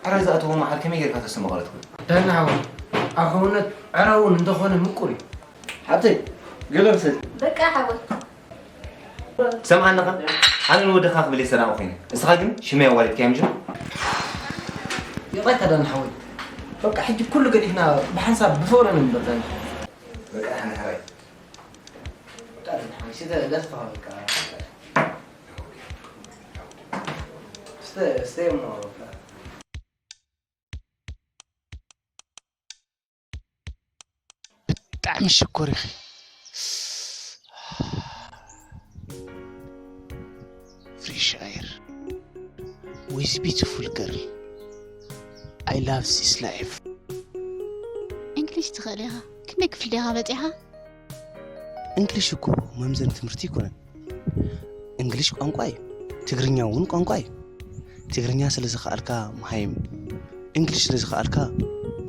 ዕረ ዝኣተዎ መዓር ከመይ ጌርካ ተስተማቕሮ ትኽእል? ዳና ሓወይ፣ ኣብ ሕውነት ዕረ እውን እንተኾነ ምቁር እዩ። ሓብተይ፣ ገለ ውሰድ። በቃ ሓወይ። ሰምዓኒ ኸ? ኣነ ንወድኻ ክብል እየ ሰራቒ ኮይነ። ንስኻ ግን ሽመይ ኣዋሪድካዮ ምሽ? ይቕሬታ ዳና ሓወይ። በቃ ሕጂ ኩሉ ገዲፍና ብሓንሳብ ብፍቕሪ ንንበር ዳና። በቃ ሓነ ሓራይ። በቃ ዳና ሓወይ፣ ስተ ለስፋ በቃ። ስተ፣ ስተ እሞ በቃ። ብጣዕሚ ሽኮር ኢኺ። ፍሬሽ ኣየር with beautiful girl. I love this life. እንግሊሽ ትኽእል ኢኻ። ክንደይ ክፍሊ ዲኻ በጺሓ? እንግሊሽ እኮ መምዘኒ ትምህርቲ ኣይኮነን። እንግሊሽ ቋንቋ እዩ። ትግርኛ እውን ቋንቋ እዩ። ትግርኛ ስለ ዝኸኣልካ መሃይም፣ እንግሊሽ ስለ ዝኸኣልካ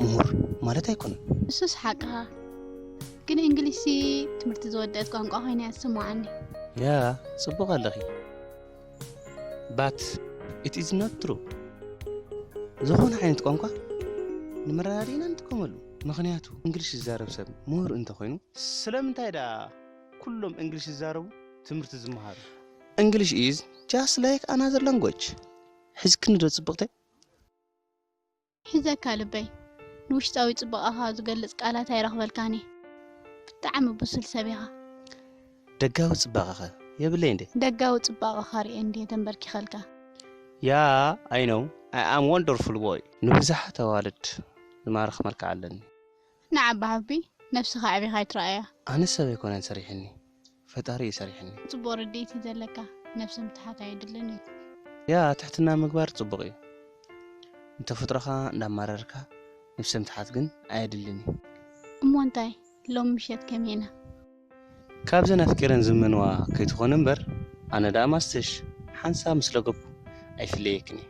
ምሁር ማለት ኣይኮነን። እሱስ ሓቅኻ። ግን እንግሊሽ ትምህርቲ ዝወደት ቋንቋ ኮይና እያ ዝስምዓኒ። ያ፣ ጽቡቕ ኣለኺ። But it is not true። ዝኾነ ዓይነት ቋንቋ ንመረዳድኢና ንጥቀመሉ። ምኽንያቱ እንግሊሽ ዝዛረብ ሰብ ምሁር እንተኾይኑ፣ ስለምንታይ ደኣ ኩሎም እንግሊሽ ዝዛረቡ ትምህርቲ ዝመሃሩ? English is just like another language። ሕዝክኒ ዶ ጽብቕተይ? ሒዘካ ልበይ፣ ንውሽጣዊ ጽባቐኻ ዝገልጽ ቃላት ኣይረኽበልካን እየ። ብጣዕሚ ብሱል ሰብ ኢኻ። ደጋዊ ጽባቐኸ የብለይ እንዴ? ደጋዊ ጽባቐኻ ርእየ እንድየ ተንበርኪኸልካ። ያ፣ I know, I am wonderful boy። ንብዙሓት ኣዋልድ ዝማርኽ መልክዕ ኣለኒ። ንዓባ ሓቢ፣ ነብስኻ ኣዕቢኻ ኣይትረኣያ። ኣነ ሰብ ኣይኮነን ሰሪሕኒ፣ ፈጣሪ እዩ ሰሪሕኒ። ጽቡቕ ርድኢት እዩ ዘለካ፣ ነብሰ ምትሓት ኣየድልን እዩ። ያ፣ ትሕትና ምግባር ጽቡቕ እዩ። ንተፈጥሮኻ እንዳማረርካ ነብሰ ምትሓት ግን ኣየድልን እዩ። እሞ እንታይ፣ ሎም ምሸት ከመይ ኢና? ካብዘን ኣፍቂረን ዝምንዋ ከይትኾን እምበር፣ ኣነ ደኣ ማስትሽ ሓንሳብ ምስ ለገብኩ ኣይፍለየክን እየ።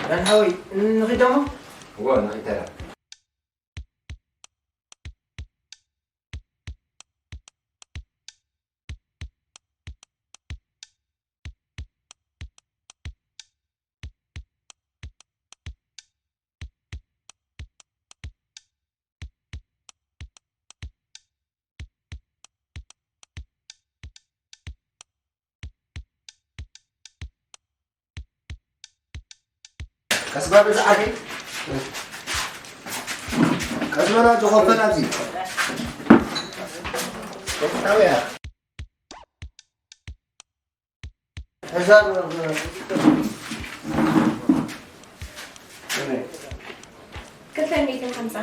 ዳን ሓወይ፣ ንኺድ ደሞ? እወ፣ ንኺድ ተራ። ቀስ በል ዝዓርከይ። ቀስ በል ኣጆ፣ ኮፈን ኣብዚ። ወፍታውያ። እዛ ክልተ ሚእትን ሓምሳ።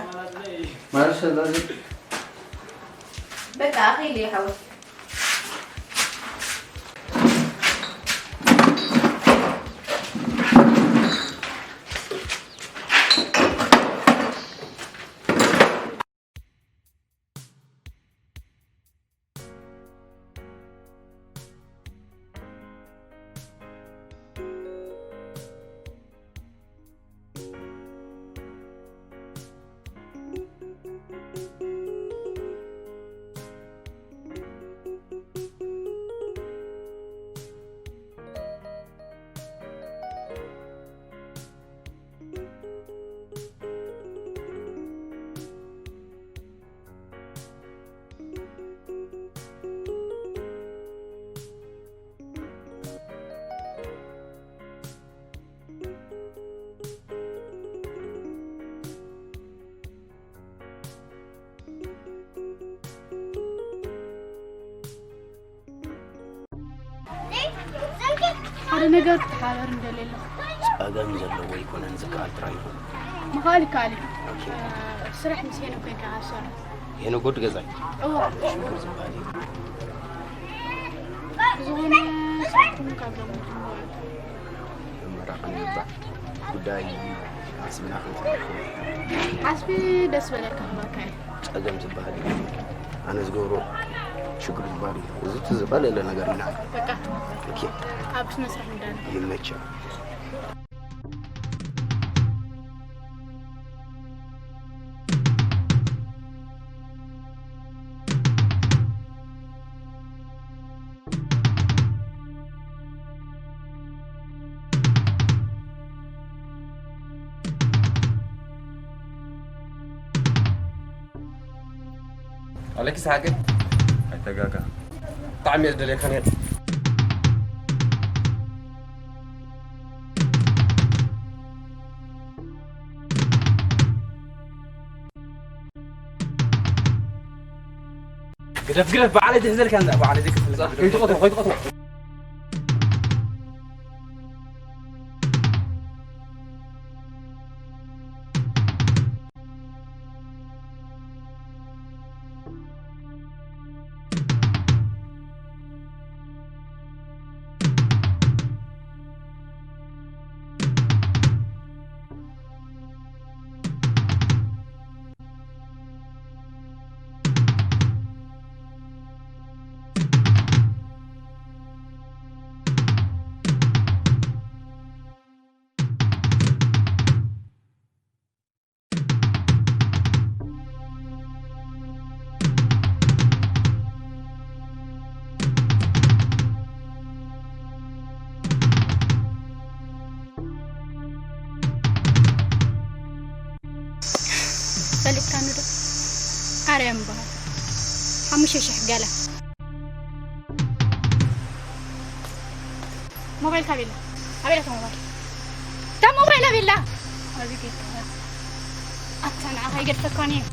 ማለት ሰላሳ። በቃ፣ ኣኺሉ እዩ ሓወይ። ሓደ ነገር ክትሓበር እንደሌለ። ጸገም ዘለዎ ኣይኮነን፣ ዝከኣል ጥራይ ይኹን። ምኽኣል ይከኣል እዩ። ኦኬ። ስራሕ ምስ ሄኖክ ኮይንካ ኢኻ ትሰርሕ። ሄኖክ ወዲ ገዛይ? እወ። ሽግር ዝበሃል የብሉን። ብዝኾነ ስራሕኩም ካብ ሎሚ ጀምሮ መመራቕን ይግባእ። ጉዳይ ዓስብና ክንፈልጥ። ዓስቢ ደስ በለካ ክህበካ እየ። ጸገም ዝበሃል የብሉን። ኣነ ዝገብሮ ሽግር ዝበሃል የብሉን። እዚ እቲ ዝቐለለ ነገር ኢና። በቃ። ኦኬ። ኣብ መስርሕ ንዳነ። ይመቻ። ኣለኪ ሰሓቂ? ኣይተጋጋ። ብጣዕሚ እየ ዝደልየካ ነይረ። ግረፍ ግረፍ፣ ባዕለይ ዝሕዘልካ እንዳ፣ ባዕለይ ዘይክፍለካ። ከይትቐትሎ፣ ከይትቐትሎ። ፈሊጥካኒ ዶ? ኣርያም ይበሃል። ሓሙሽተ ሽሕ ገለ። ሞባይል ካበይ ኣላ? ኣበይ ኣላ እታ ሞባይል? እታ ሞባይል ኣበይ ኣላ? ኣብዚ ጌርካ። ኣታ ንዓኻ ይገድፈካን እየ።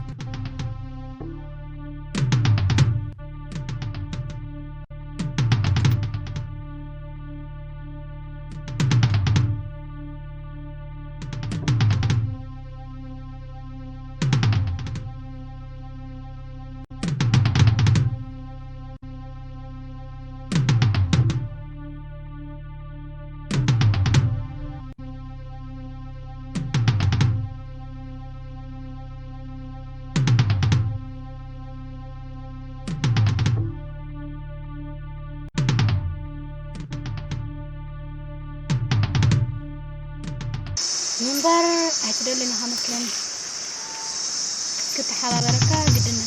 ምንባር ኣይትደልን ኢኻ መስለኒ። ክተሓባበረካ ግድን